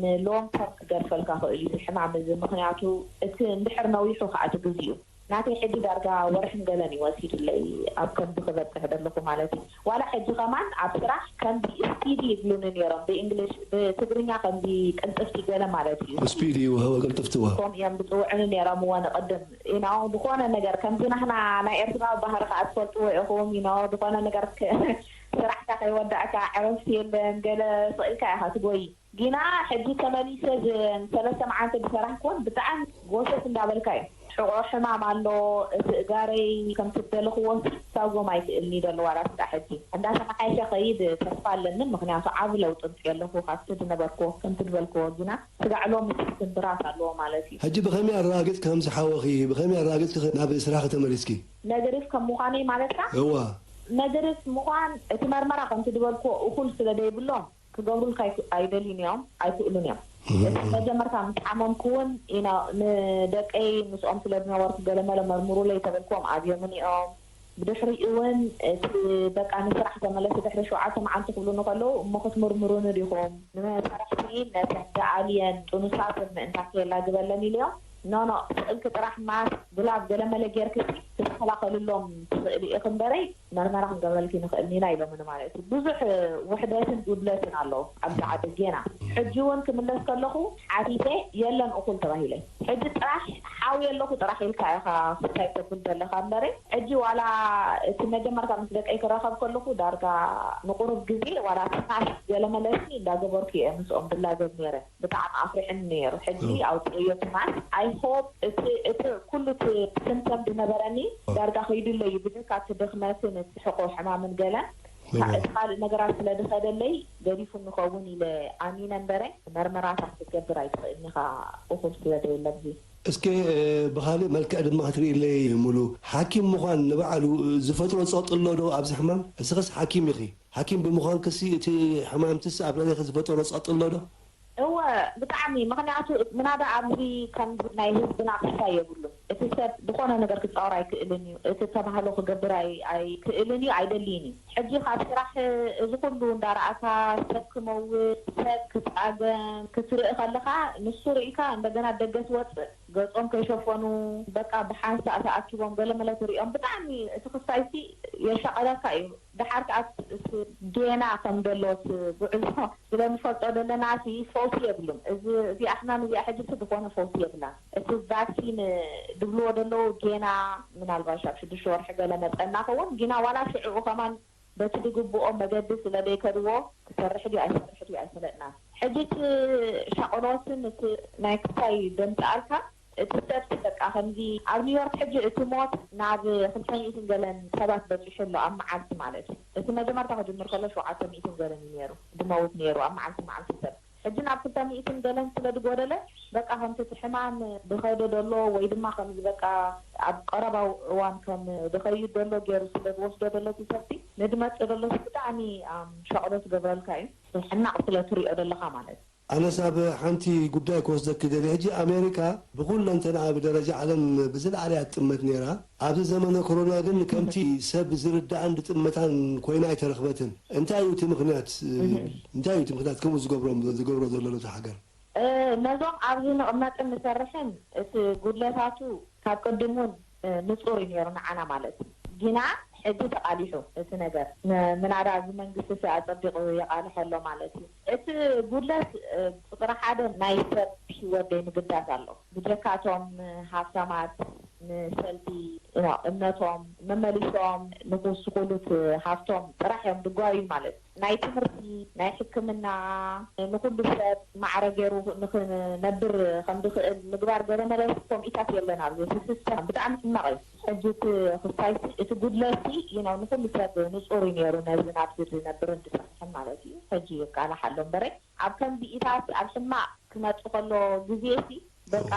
ንሎንግ ተርም ክገርፈልካ ክእል እዩ ሕማም እዚ፣ ምክንያቱ እቲ እንድሕር ነዊሑ ከዓ እቲ ግዜኡ ናተይ ሕጂ ዳርጋ ወርሕን ገለን እዩ ወሲድለይ ኣብ ከምዚ ክበፅሕ ዘለኹ ማለት እዩ። ዋላ ሕጂ ከማን ኣብ ስራሕ ከምዚ ስፒዲ ይብሉኒ ነይሮም ብእንግሊሽ፣ ብትግርኛ ከምዚ ቅልጥፍቲ ገለ ማለት እዩ። ስፒድ እዩ ወ ቅልጥፍቲ ወ ከምኡ እዮም ዝፅውዕኒ ነይሮም እወ ንቅድም ኢኖ ዝኾነ ነገር ከምዚ ናህና ናይ ኤርትራዊ ባህሪ ከዓ ትፈልጥዎ ኢኹም ኢኖ ዝኾነ ነገር ስራሕካ ከይወዳእካ ዕረፍቲ የለን ገለ ስቕ ኢልካ ኢኻ ትጎይ። ጊና ሕጂ ተመሊሰ ሰለስተ መዓልቲ ዝሰራሕኩዎን ብጣዕሚ ጎሰስ እንዳበልካ እዩ። ሕቆ ሕማም ኣሎ እቲ እጋረይ ከምቲ ዝደለኽዎ ሳጎም ኣይክእልኒ ዘሎ ዋላ ስጋ ሕጂ እንዳተመሓየሸ ከይድ ተስፋ ኣለኒ ምክንያቱ ዓብ ለውጢ ምፅእ ኣለኹ ካብቲ ዝነበርክዎ ከምቲ ዝበልክዎ ጊና ስጋዕ ሎሚ ስንብራት ኣለዎ ማለት እዩ። ሕጂ ብኸመይ ኣረጋግፅ ከምዚ ሓወኺ ብኸመይ ኣረጋግፅ ናብ ስራኺ ተመሊስኪ? ነገሪፍ ከም ምዃነይ ማለትካ? እዋ ነገሪፍ ምዃን እቲ መርመራ ከምቲ ዝበልክዎ እኹል ስለ ዘይብሎም ክገብሩልካ ኣይደልዩን እዮም ኣይክእሉን እዮም። እቲ መጀመርታ ምስ ሓመምኩ እውን ኢና ንደቀይ ምስኦም ስለ ዝነበርኩ ገለመለ መርምሩለይ ተበልክዎም ኣብዮምኒ እዮም። ብድሕሪኡ እውን እቲ በቃ ንስራሕ ተመለሲ ድሕሪ ሸውዓተ መዓልቲ ክብሉኒ ከለዉ እሞ ክትምርምሩኒ ዲኹም ንመሳርሕቲ ነተን ዝኣልየን ጥኑሳትን ምእንታ ክየላ ግበለን ኢለዮም። ኖኖ ስእልኪ ጥራሕ ማስክ ግላቭ ገለመለ ጌርክሲ ክትከላኸልሎም ትኽእሊ ኢኺ እምበረይ መርመራ ክንገብረልኪ ንኽእል ኢና ኢሎምኒ ማለት እዩ። ብዙሕ ውሕደትን ጉድለትን ኣሎ ኣብዚ ዓዲ ጌና። ሕጂ እውን ክምለስ ከለኹ ሓቲተ የለን እኹል ተባሂለ። ሕጂ ጥራሕ ሓውየ ኣለኹ ጥራሕ ኢልካ ኢኻ ክታይ ተብል ዘለኻ እምበረ። ሕጂ ዋላ እቲ መጀመርታ ምስ ደቀይ ክራኸብ ከለኹ ዳርጋ ንቁሩብ ግዜ ዋላ ትናሽ ገለ መለሲ እንዳገበርኩ እየ ምስኦም ዝላገብ ነይረ። ብጣዕሚ ኣፍሪሕኒ ነይሩ። ሕጂ ኣውፅእዮ ትናሽ። I hope እቲ እቲ ኩሉ እቲ ስምተም ዝነበረኒ ዳርጋ ከይዱለይ ብጀካ እቲ ድኽመትን እቲ ሕቆ ሕማምን ገለን እቲ ካልእ ነገራት ስለ ዝኸደለይ ገዲፉ ንኸውን ኢለ ኣሚነ እምበረ። መርመራታ ክትገብር ኣይትኽእልኒ ኢኻ እኹል ስለ ዘየለ ኣብዚ። እስከ ብኻልእ መልክዕ ድማ ክትርእይለይ ሙሉ። ሓኪም ምዃን ንባዕሉ ዝፈጥሮ ጸቕጢ ኣሎ ዶ ኣብዚ ሕማም? እስኽስ ሓኪም ኢኺ። ሓኪም ብምዃንክሲ እቲ ሕማምትስ ኣብ ልዕሌኺ ዝፈጠሮ ጸቕጢ ኣሎ ዶ? እወ ብጣዕሚ፣ ምኽንያቱ ምናዳ ኣብዚ ከም ናይ ህዝብና ክስታይ የብሉን። እቲ ሰብ ዝኾነ ነገር ክጻወር ኣይክእልን እዩ። እቲ ተባህሎ ክገብር ኣይ- ኣይክእልን እዩ፣ ኣይደልይን እዩ። ሕጂ ካብ ስራሕ እዚ ኩሉ እንዳረኣካ ሰብ ክመውት፣ ሰብ ክጻገም ክትርኢ ከለኻ ንሱ ርኢካ እንደገና ደገ ትወጽእ። ገጾም ከይሸፈኑ በቃ ብሓንሳእ ተኣኪቦም ገለመለ ትሪኦም። ብጣዕሚ እቲ ክስታይሲ የሻቐለካ እዩ። ደሓር ከኣ እቲ ጌና ከም ዘሎ እቲ ጉዕዞ ስለ ንፈልጦ ዘለና እቲ ፈውሲ የብሉን። እዚ እዚኣ ሕማም እዚኣ ሕጂ እቲ ዝኾነ ፈውሲ የብላን። እቲ ቫክሲን ድብልዎ ደለዉ ጌና ምናልባሽ ኣብ ሽዱሽተ ወርሒ ገለ መጸና ኸውን ጊና ዋላ ሽዕኡ ከማን በቲ ድግብኦ መገዲ ስለ ዘይከድዎ ክሰርሕ ድዩ ኣይሰርሕ ድዩ ኣይፈለጥናን። ሕጂ እቲ ሻቕሎትን እቲ ናይ ክሳይ ደምጽኣልካ እቲ ሰብ በቃ ከምዚ ኣብ ኒውዮርክ ሕጂ እቲ ሞት ናብ ክልተ ሚእትን ገለን ሰባት በጺሑ ኣሎ ኣብ መዓልቲ ማለት እዩ። እቲ መጀመርታ ክጅምር ከሎ ሸውዓተ ሚእትን ገለን እዩ ነይሩ ዝመውት ነይሩ ኣብ መዓልቲ መዓልቲ ሰብ ሕጂ ናብ ክልተ ሚእትን ገለን ስለ ዝጎደለ በቃ ከምቲ እቲ ሕማም ዝኸደ ዘሎ ወይ ድማ ከምዚ በቃ ኣብ ቀረባ እዋን ከም ዝኸይድ ዘሎ ገይሩ ስለ ዝወስዶ ዘሎ እቲ ሰብቲ ንድመጽእ ዘሎ ብጣዕሚ ሸቕሎ ትገብረልካ እዩ። ሕማቕ ስለ ትሪኦ ዘለኻ ማለት እዩ። ኣነስ ኣብ ሓንቲ ጉዳይ ክወስደኪ ደልየ። ሕጂ ኣሜሪካ ብኹለንተንኣ ብደረጃ ዓለም ብዝለዓለ እያ ትጥመት ነይራ። ኣብዚ ዘመነ ኮሮና ግን ከምቲ ሰብ ዝርድኣን ዝጥመታን ኮይና ኣይተረኽበትን። እንታይ እዩ እቲ ምኽንያት? እንታይ እዩ እቲ ምኽንያት ከምኡ ዝገብሮም ዝገብሮ ዘሎ ነቲ ሃገር? ነዞም ኣብዚ ንቕመጥን ንሰርሕን እቲ ጉድለታቱ ካብ ቅድም እውን ንጹር እዩ ነይሩ ንዓና ማለት እዩ። ግና ሕጂ ተቓሊሑ እቲ ነገር ምናዳ እዚ መንግስቲ ሲ ኣጸቢቑ የቓልሖ ኣሎ ማለት እዩ። እቲ ጉድለት ቁፅሪ ሓደ ናይ ሰብ ህይወት ዘይምግዳስ ኣሎ። ብጀካ እቶም ሃፍታማት ንሰልዲ እምነቶም መመሊሶም ንክውስኹሉ እቲ ሃፍቶም ጥራሕ እዮም ዝጓዩ ማለት እዩ። ናይ ትምህርቲ ናይ ሕክምና ንኩሉ ሰብ ማዕረ ገይሩ ንክነብር ከም ዝኽእል ምግባር ገለ መለስ ኮሚታት የለን ኣብዚ እቲ ሲስተም ብጣዕሚ ሕማቕ እዩ። ሕጂ እቲ ክስታይ እቲ ጉድለቲ you know ንኩሉ ሰብ ንፁር እዩ ነይሩ ነዚ ናብዚ ዝነብርን ዝሰርሕን ማለት እዩ። ሕጂ ይቃላሕ ኣሎ እምበረ ኣብ ከምዚ ኢታት ኣብ ሕማቕ ክመፅ ከሎ ግዜ ሲ በቃ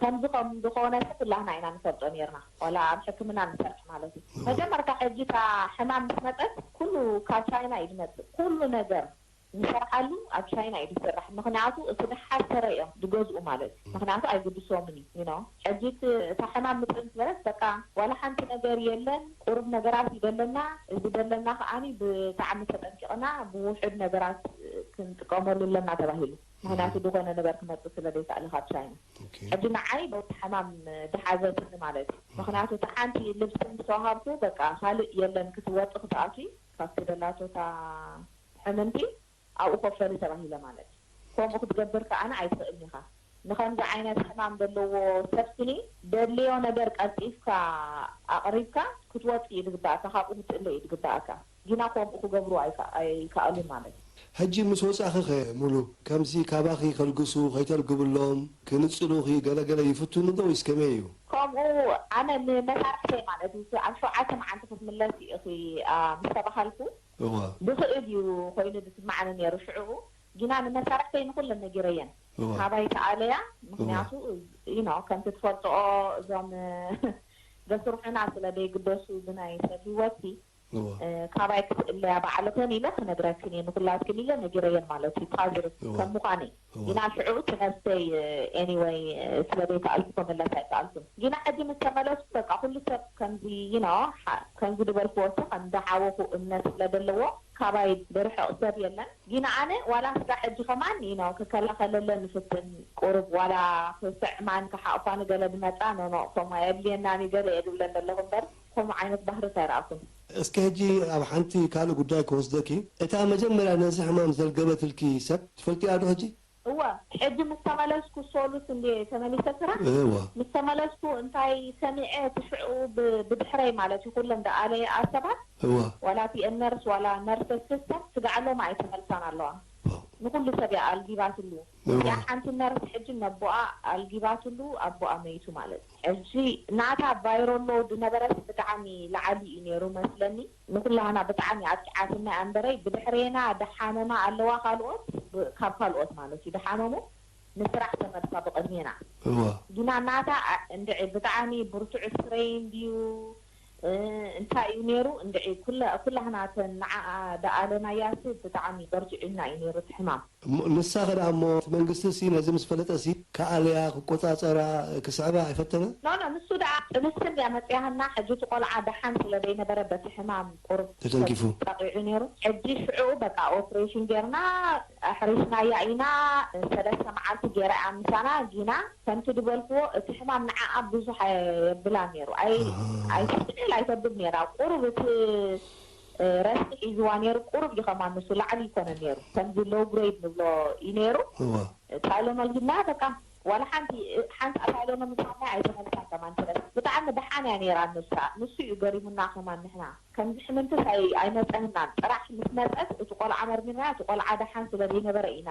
ከምዚ ከም ዝኾነ ኩላህና ኢና ንፈልጦ ነርና ዋላ ኣብ ሕክምና ንሰርሕ ማለት እዩ። መጀመርታ ሕጂ እታ ሕማም ምስ መፀት ኩሉ ካብ ቻይና እዩ ዝመፅእ ኩሉ ነገር ንሰርሓሉ ኣብ ቻይና እዩ ዝስራሕ ምኽንያቱ እቲ ዝሓሰረ እዮም ዝገዝኡ ማለት እዩ። ምኽንያቱ ኣይግድሶምን እዩ you know ሕጂ እቲ እታ ሕማም ምፅእ ምስ በለት በቃ ዋላ ሓንቲ ነገር የለን ቁሩብ ነገራት እዩ ዘለና እዚ ዘለና ከዓኒ ብጣዕሚ ተጠንቂቕና ብውሑድ ነገራት ክንጥቀመሉ ኣለና ተባሂሉ ምኽንያቱ ዝኾነ ነገር ክመፅእ ስለ ዘይከኣለ ካብ ቻይና ሕጂ ንዓይ በቲ ሕማም ዝሓዘትኒ ማለት እዩ ምኽንያቱ እቲ ሓንቲ ልብሲ ምስ ተዋሃብኩ በቃ ካልእ የለን ክትወፂ ክትኣትዊ ካብቲ ደላቶታ ሕምምቲ ኣብኡ ኮፍ በሊ ተባሂለ ማለት እዩ። ከምኡ ክትገብር ከኣ ኣይትኽእልን ኢኻ። ንኸምዚ ዓይነት ሕማም ዘለዎ ሰብ ስኒ ዘድልዮ ነገር ቀልጢፍካ ኣቕሪብካ ክትወጽእ እዩ ዝግበኣካ፣ ካብኡ ክትእለ እዩ ዝግበኣካ። ግና ከምኡ ክገብሩ ኣይከኣሉን ማለት እዩ። ሕጂ ምስ ወጻእኺ ኸ ሙሉ ከምዚ ካባኺ ከልግሱ ከይተልግብሎም ክንጽሉኺ ገለ ገለ ይፍትኑ ዶ ወይስ ከመይ እዩ? ከምኡ ኣነ ንመሳርሕተይ ማለት እዩ ኣብ ሸውዓተ መዓልቲ ክትምለሲ ኢኺ ምስ ተባሃልኩ እወ። ብኽእል እዩ ኮይኑ ዝስማዓኒ ነይሩ ሽዕኡ ግና ንመሳርሕተይ ንኩለን ነጊረየን እወ። ካባይ ተኣለያ እወ። ምክንያቱ you know ከምቲ ትፈልጥኦ እዞም ዘስርሑና ስለ ዘይግደሱ ብናይ ሰብ ህይወትሲ እወ። ካባይ ክትእለያ ባዕልኽን ኢለ ክነግረክን እየ ንኩላትክን ኢለ ነጊረየን ማለት እዩ ፓዝር እወ። ከም ምዃነይ እወ። ግና ሽዑ እቲ ነብሰይ anyway ስለ ዘይከኣልኩ ክምለስ ኣይከኣልኩን ግና ሕጂ ምስ ተመለስኩ በቃ ኩሉ ሰብ ከምዚ you know ከምዚ ዝበልክዎ እሱ ከም ዝሓወኹ እምነት ስለ ዘለዎ ካባይ ዝርሕቕ ሰብ የለን። ግና ኣነ ዋላ ስጋ ሕጂ ከማን you know ክከላኸለለን ይፍትን ቁሩብ ዋላ ክስዕማን ክሓቕፋኒ ገለ ዝመጻ no no ከምኡ ኣየድልየናን እዩ ገለ እየ ዝብለን ዘለኹ እምበር ከምኡ ዓይነት ባህርስ ኣይረኣኹን። እስከ ሕጂ ኣብ ሓንቲ ካልእ ጉዳይ ክወስደኪ። እታ መጀመርያ ነዚ ሕማም ዘልገበትልኪ ሰብ ትፈልጥያ ዶ ሕጂ? እወ፣ ሕጂ ምስ ተመለስኩ ሶሉስ እንዴ ተመሊሰ ስራሕ። እወ። ምስ ተመለስኩ እንታይ ሰሚዐ፣ እቲ ሽዑ ብ-፣ ብድሕረይ ማለት እዩ፣ ኩለን ደኣለየ ኣሰባት፣ እወ። ዋላ እቲ ነርስ ዋላ ነርሰ ሲስተም ስጋዕ ሎማ ኣይተመልሳን ኣለዋ። ዋው። ንኹሉ ሰብ እያ ኣልጊባትሉ። እወ። እዚኣ ሓንቲ ነርስ ሕጂ ነቦኣ ኣልጊባትሉ፣ ኣቦኣ መይቱ ማለት እዩ። ሕጂ ናታ ቫይረል ሎድ ነበረስ ብጣዕሚ ላዓሊ እዩ ነይሩ መስለኒ። ንኹላህና ብጣዕሚ ኣጥቂዓትና እያ እምበረይ፣ ብድሕሬና ደሓመማ ኣለዋ ካልኦት፣ ብ-፣ ካብ ካልኦት ማለት እዩ ደሓመሙ ንስራሕ ተመልሳ ብቕድሜና። እዋ። ግና ናታ ኣ-፣ እንድዒ ብጣዕሚ ብርቱዕ ስትሬን ድዩ፣ እ፣ እንታይ እዩ ነይሩ? እንድዒ ኩላ-፣ ኩላህና እተን ንዓኣ ደኣለናያሲ ብጣዕሚ በርቲዑና እዩ ነይሩ እቲ ሕማም። እሞ ንሳኸ ደኣ እሞ እቲ መንግስቲ ሲ ነዚ ምስ ፈለጠ ሲ ክኣልያ፣ ክቆጻጸራ፣ ክስዕባ ኣይፈተነ? ኖ፣ ኖ፣ ንሱ ደኣ ጥንስን እያ መጽያህና። ሕጂ እቲ ቆልዓ ደሓን ስለ ዘይነበረ በቲ ሕማም ቁሩብ ተተንኪፉ። ጠቂዑ ነይሩ። ሕጂ ሽዑ በቃ ኦፕሬሽን ጌርና፣ ኣሕሪስናያ ኢና። ሰለስተ መዓልቲ ጌራ እያ ምሳና። ጊና ከምቲ ዝበልክዎ እቲ ሕማም ንዓኣ ብዙሕ ኣየብላን ነይሩ። ኣይ-፣ ኣሃ። ኣይትስዕል ኣይተብል ነይራ። ቁሩብ እቲ ረስኒ ሒዝዋ ነይሩ። ቁሩብ እዩ ከማን ንሱ ላዕሊ ይኮነ ነይሩ። ከምዚ ሎው ግሬድ ንብሎ እዩ ነይሩ። እዋ። ታይሎኖል ሂብናያ በቃ። ዋላ ሓንቲ፣ ሓንቲ ታይሎኖል ምስ ሃብናያ ኣይተመልሳን ከማን ትረስ። ብጣዕሚ ደሓን እያ ነይራ ንሳ። ንሱ እዩ ገሪሙና ከማን ንሕና። ከምዚ ሕምምትስ ኣይ-፣ ኣይመጸንናን። ጥራሕ ምስ መጸት እቲ ቆልዓ መርሚርናያ፣ እቲ ቆልዓ ደሓን ስለ ዘይነበረ ኢና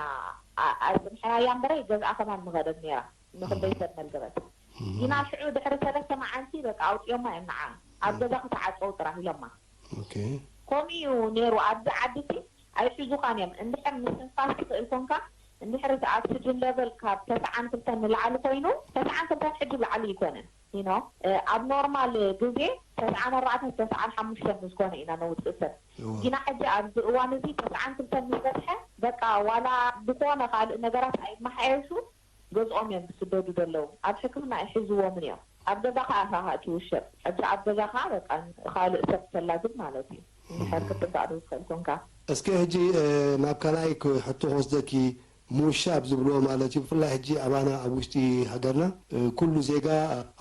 ኣ-፣ ኣጽንሕናያ እምበረ ገዝኣ ከማን ምኸደት ነይራ። ንኽንደይ እም። ሰብ መልገበት። እም። ጊና ሽዑ ድሕሪ ሰለስተ መዓልቲ በቃ ኣውጺኦማ እዮም ንዓ። ኣብ እም። ገዛ ክትዓጸው ጥራሕ ኢሎማ። ኦኬ። ከምኡ እዩ ነይሩ። ኣብዚ ዓዲ እቲ ኣይሕዙኻን እዮም። እንድሕር ምስትንፋስ ትኽእል ኮንካ፣ እንድሕር እቲ ኣክሲጅን ለቨል ካብ ተስዓን ክልተን ንላዕሊ ኮይኑ፣ ተስዓን ክልተን ሕጂ ላዕሊ ኣይኮነን። You know፣ እ፣ ኣብ ኖርማል ግዜ ተስዓን ኣርባዕተን ተስዓን ሓሙሽተን ምስ ኮነ ኢና ነውጽእ ሰብ። እዋ። ግና ሕጂ ኣብዚ እዋን እዚ ተስዓን ክልተን ምስ በጽሐ፣ በቃ ዋላ ዝኾነ ካልእ ነገራት ኣይመሓየሹ፣ ገዝኦም እዮም ዝስደዱ ዘለዉ። ኣብ ሕክምና ኣይሕዝዎምን እዮም። ኣብ ገዛ ከኣ ኢኻ ትውሸብ። ሕጂ ኣብ ገዛ ከኣ በቃ ካልእ ሰብ ተላግብ ማለት እዩ። እንድሕር እም። ክትጥንቀቕ ዘይትኽእል ኮንካ። እስከ ሕጂ፣ እ፣ ናብ ካልኣይ ክ-፣ ሕቶ ክወስደኪ፣ ምውሻብ ዝብልዎ ማለት እዩ። ብፍላይ ሕጂ ኣባና ኣብ ውሽጢ ሃገርና፣ እ፣ ኩሉ ዜጋ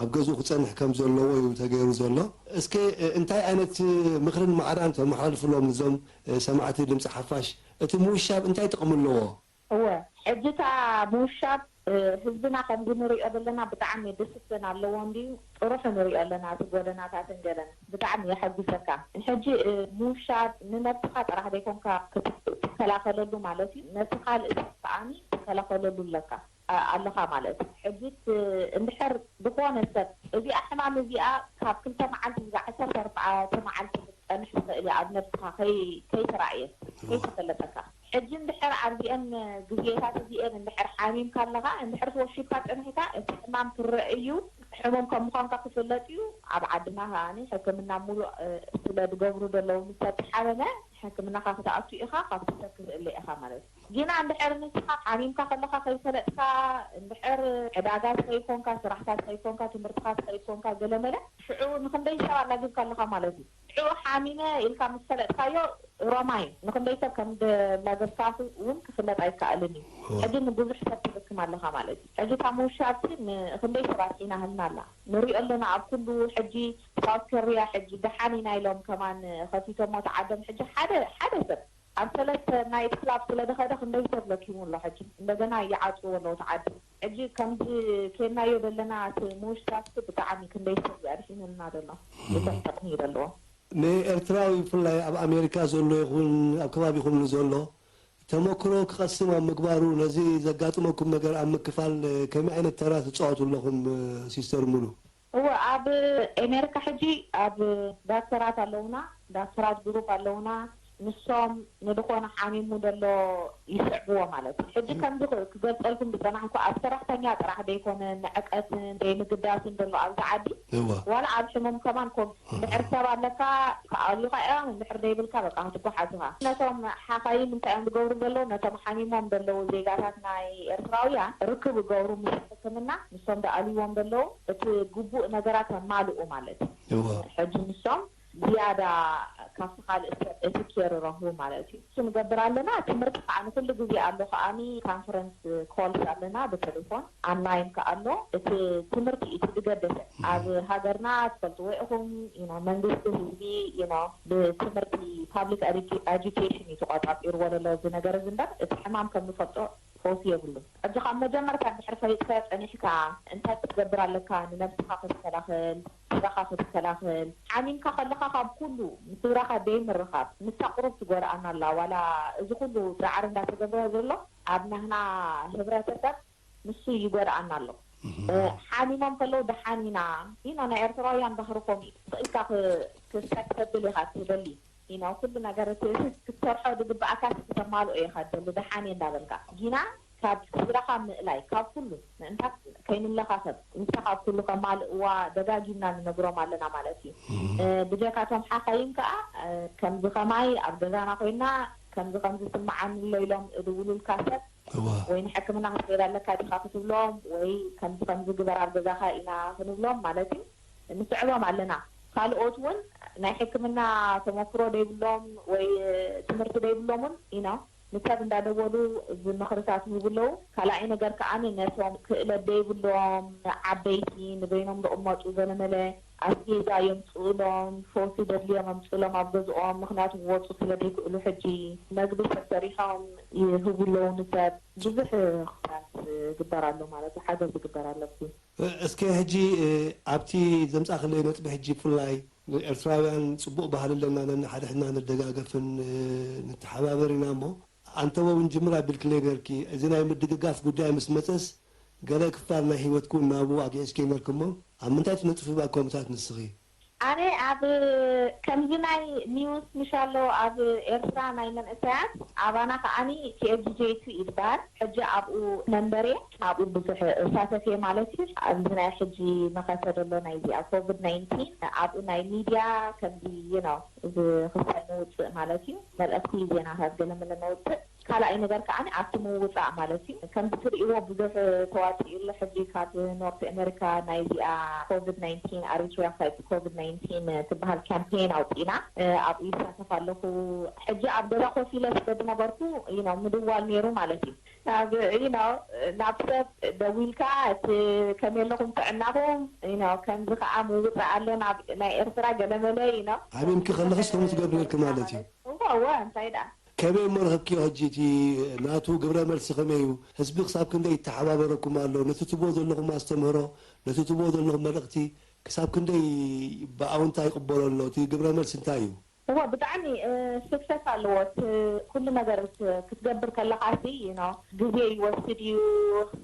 ኣብ ገዝኡ ክጸንሕ ከም ዘለዎ እዩ ተገይሩ ዘሎ። እስከ፣ እ፣ እንታይ ዓይነት ምኽርን ማዕዳን ተመሓላልፍሎም እዞም፣ እ፣ ሰማዕቲ ድምጺ ሓፋሽ? እቲ ምውሻብ እንታይ ጥቕሚ ኣለዎ? እወ፣ ሕጂ እታ ምውሻብ፣ እ፣ ህዝብና ከምዚ ንሪኦ ዘለና ብጣዕሚ ዲስፕሊን ኣለዎ እንድዩ፣ ጥሩሑ ንሪኦ ኣለና፣ እቲ ጎደናታትን ገለን ብጣዕሚ የሐጉሰካ። ሕጂ፣ እ፣ ምውሻብ ንነብስኻ ጥራሕ ዘይኮንካ ክት-፣ ትከላኸለሉ ማለት እዩ፣ ነቲ ካልእ ሰብ ከኣኒ ትከላኸለሉ ኣለካ፣ ኣ-፣ ኣለኻ ማለት እዩ። ሕጂ ት-፣ እንድሕር ዝኾነ ሰብ እዚኣ ሕማም እዚኣ ካብ ክልተ መዓልቲ ስጋዕ ዓሰርተ ኣርባዕተ መዓልቲ ክትጸንሕ ትኽእል እያ፣ ኣብ ነብስኻ ከይ-፣ ከይተራእየት፣ እዋ። ከይተፈለጠካ። ሕጂ እንድሕር ኣብዚአን ግዜታት እዚአን እንድሕር ሓሚምካ ኣለኻ፣ እንድሕር ተወሺብካ ጸኒሕካ፣ እቲ ሕማም ክረአ እዩ። ሕሙም ከም ምዃንካ ክፍለጥ እዩ። ኣብ ዓድና ከኣኒ ሕክምና ሙሉእ፣ እ፣ ስለ ዝገብሩ ዘለዉ፣ ምስ ሰብ ዝሓመመ ሕክምናኻ ክትኣቱ ኢኻ፣ ካብቲ ሰብ ክትእለ ኢኻ ማለት እዩ። ግና እንድሕር ንስኻ ሓሚምካ ከለኻ ከይፈለጥካ፣ እንድሕር ዕዳጋ ትኸይድ ኮንካ፣ ስራሕካ ትኸይድ ኮንካ፣ ትምህርትኻ ትኸይድ ኮንካ፣ ገለመለ፣ ሽዑ ንኽንደይ ሰብ ኣላጊብካ ኣለኻ ማለት እዩ። ሽዑ ሓሚመ ኢልካ ምስ ፈለጥካዮ፣ ሮማይ፣ ንኽንደይ ሰብ ከም ዘላገብካ እውን ክፍለጥ ኣይከኣልን እዩ። እወ። ሕጂ ንብዙሕ ሰብ ትልክም ኣለኻ ማለት እዩ። ሕጂ እታ ምውሻብቲ ንኽንደይ ሰብ ኣጥዒና ህልና ኣላ። ንሪኦ ኣለና ኣብ ኩሉ። ሕጂ ሳውት ኮርያ ሕጂ ደሓን ኢና ኢሎም ከማን ከፊቶሞ እቲ ዓዶም። ሕጂ ሓደ፣ ሓደ ሰብ ኣብ ሰለስተ ናይት ክላብ ስለ ዝኸደ ክንደይ ሰብ ለኪሙ ኣሎ። ሕጂ እንደገና ይዓጽዎ ኣለዉ እቲ ዓዲ። ሕጂ ከምዚ ኬድናዮ ዘለና እቲ ምውሻብቲ ብጣዕሚ ክንደይ ሰብ እዩ ኣድሒኑልና ዘሎ። እም። ብጣዕሚ ጠቕሚ እዩ ዘለዎ። ንኤርትራዊ ብፍላይ ኣብ ኣሜሪካ ዘሎ ይኹን ኣብ ከባቢኹም ንዘሎ ተመክሮ ክቐስም ኣብ ምግባሩ ነዚ ዘጋጥመኩም ነገር ኣብ ምክፋል ከመይ ዓይነት ተራ ትጻወቱ ኣለኹም ሲስተር ሙሉ? እወ፣ ኣብ ኣሜሪካ ሕጂ ኣብ ዳክተራት ኣለውና፣ ዳክተራት ግሩፕ ኣለውና። ንሶም ንድኾነ ሓሚሙ ዘሎ ይስዕብዎ ማለት እዩ። ሕጂ እም። ከምዚ ክ-፣ ክገልጸልኩም ዝጸናሕኩ ኣብ ሰራሕተኛ ጥራሕ ዘይኮነ ንዕቀትን ዘይምግዳስን ዘሎ ኣብዚ ዓዲ። እወ። ዋላ ኣብ ሕሙም ከማን ኮም-፣ እህ። እንድሕር ሰብ ኣለካ ክኣልዩኻ እዮም፣ እንድሕር ዘይብልካ በቃ ክትጓሓዝ ኢኻ። ነቶም ሓኻይም እንታይ እዮም ዝገብሩ ዘለዉ? ነቶም ሓሚሞም ዘለዉ ዜጋታት ናይ ኤርትራውያን ርክብ ይገብሩ ምስ ሕክምና፣ ንሶም ዝኣልይዎም ዘለዉ እቲ ግቡእ ነገራት የማልኡ ማለት እዩ። እወ። ሕጂ ንሶም ዝያዳ ካብቲ ካልእ ሰብ እቲ ኬር ረኽቡ ማለት እዩ። እሱ ንገብር ኣለና። ትምህርቲ ከዓ ንኩሉ ግዜ ኣሎ። ከዓኒ ካንፈረንስ ኮልስ ኣለና ብቴሌፎን፣ ኣንላይን ከዓ ኣሎ። እቲ ትምህርቲ እቲ ዝገደሰ ኣብ ሃገርና ትፈልጥዎ ኢኹም። You know፣ መንግስቲ ህዝቢ፣ you know፣ ብትምህርቲ ፓብሊክ ኤዱኬሽን እዩ ተቋጻጺርዎ ዘሎ እዚ ነገር እዚ እምበር እቲ ሕማም ከም ንፈልጦ ፈውሲ የብሉን። ሕጂ ካብ መጀመርታ እንድሕር ፈሊጥካዮ ጸኒሕካ እንታይ ክትገብር ኣለካ? ንነብስኻ ክትከላኸል፣ ስራኻ ክትከላኸል፣ ሓሚምካ ከለኻ ካብ ኩሉ ንስድራኻ ደይምርኻብ፣ ንሳ ቁሩብ ትጎድኣና ኣላ። ዋላ እዚ ኩሉ ጻዕሪ እንዳተገብረ ዘሎ ኣብ ናህና ህብረተሰብ ንሱ ይጎድኣና ኣሎ። ሓሚሞም ከለዉ ደሓን ኢና። You know፣ ናይ ኤርትራውያን ባህሪ ከምኡ እዩ። ስቕ ኢልካ ክስተት ተብል ኢኻ ትደሊ። You know፣ ኩሉ ነገር እቲ ክትሰርሖ ዝግብኣካ ክተማልኦ ኢኻ ትደሊ፣ ደሓን እየ እንዳበልካ። ጊና ካብ ስድራኻ ምእላይ፣ ካብ ኩሉ ምእንታት ከይንለኻኸብ፣ ንሳ ካብ ኩሉ ከማልእዋ ደጋጊምና ንነግሮም ኣለና ማለት እዩ። ብጀካቶም ሓኻይም ከኣ፣ ከምዚ ከማይ ኣብ ገዛና ኮይና፣ ከምዚ ከምዚ ስምዓኒ ኣሎ ኢሎም እድውሉልካ ሰብ፣ ወይ ንሕክምና ክትከይድ ኣለካ ዲኻ ክትብሎም፣ ወይ ከምዚ ከምዚ ግበር ኣብ ገዛኻ ኢና ክንብሎም ማለት እዩ። ንስዕቦም ኣለና። ካልኦት እውን ናይ ሕክምና ተመክሮ ደይብሎም ወይ ትምህርቲ ደይብሎም እውን ኢና ንሰብ እንዳደወሉ እዚ ምኽርታት ይህቡ ኣለዉ። ካልኣይ ነገር ከኣ ነቶም ክእለት ደይብሎም ዓበይቲ ንበይኖም ዝቕመጡ ዘለመለ ኣስቤዛ የምፅኡሎም፣ ፈውሲ ደድልዮም ኣምፅኡሎም ኣብ ገዝኦም፣ ምኽንያቱ ክወፁ ስለ ዘይክእሉ ሕጂ መግቢ ሰብ ሰሪሖም ይህቡ ኣለዉ ንሰብ። ብዙሕ ክፋት ይግበር ኣሎ ማለት እዩ፣ ሓገዝ ይግበር ኣሎ ኣብዚ። እስከ ሕጂ ኣብቲ ዘምጻእክለይ ነጥቢ ሕጂ ብፍላይ ኤርትራውያን ጽቡቕ ባህሊ ኣለና፣ ነንሓድሕድና ንደጋገፍን ንተሓባበር ኢና እሞ፣ ኣንተወ እውን ጅምር ኣቢልክለይ ነርኪ። እዚ ናይ ምድግጋፍ ጉዳይ ምስ መጸስ ገለ ክፋል ናይ ህይወትኪ እውን ናብኡ ኣግዒዝኪ ነርኪ እሞ፣ ኣብ ምንታይ ትነጥፊ ባኮምታት ንስኺ? ኣነ ኣብ ከምዚ ናይ ኒውስ ምሻሎ ኣብ ኤርትራ ናይ መንእሰያት ኣባና ከዓኒ ቲ ኤፍ ጂ ጄ ቱ ይበሃል። ሕጂ ኣብኡ መንበሬ ኣብኡ ብዙሕ እሳተፍ እየ ማለት እዩ። ኣብዚ ናይ ሕጂ መኸተ ዘሎ ናይዚኣ ኮቪድ ናይንቲን ኣብኡ ናይ ሚድያ ከምዚ you know እዚ ክሳይ ንውፅእ ማለት እዩ። መልእኽቲ ዜናታት ገለ መለ ነውፅእ። ካልኣይ ነገር ከዓኒ ኣብቲ ምውፃእ ማለት እዩ። ከምዚ ትርእይዎ ብዙሕ ተዋፂኡ ኣሎ። ሕጂ ካብ ኖርት ኣሜሪካ ናይዚኣ ኮቪድ ናይንቲን ኣሪትሪያ ፋይት ኮቪድ ናይንቲን ትበሃል ካምፔን ኣውፂና ኣብኡ ይሳተፍ ኣለኹ። ሕጂ ኣብ ገዛ ኮፍ ኢለ ስለ ዝነበርኩ you know ምድዋል ነይሩ ማለት እዩ። ናብ you know ናብ ሰብ ደዊልካ እቲ ከመይ ኣለኹም ጥዕናኹም you know ከምዚ ከዓ ምውፃእ ኣሎ ናብ ናይ ኤርትራ ገለመለ you know ሓሚምኪ ከለኽስ ከምኡ ትገብሪ ነርኪ ማለት እዩ። እወ እወ እንታይ ደኣ ከመይ እሞ ረኸብክዮ ሕጂ እቲ ናቱ ግብረ መልሲ ከመይ እዩ? ህዝቢ ክሳብ ክንደይ ይተሓባበረኩም ኣሎ? ነቲ ትብዎ ዘለኹም ኣስተምህሮ፣ ነቲ ትብዎ ዘለኹም መልእኽቲ ክሳብ ክንደይ ብኣውንታ ይቕበሎ ኣሎ እቲ ግብረ መልሲ እንታይ እዩ? እወ ብጣዕሚ ስክሰስ ኣለዎ እቲ ኩሉ ነገር ክትገብር ከለኻ ሲ you know ግዜ ይወስድ እዩ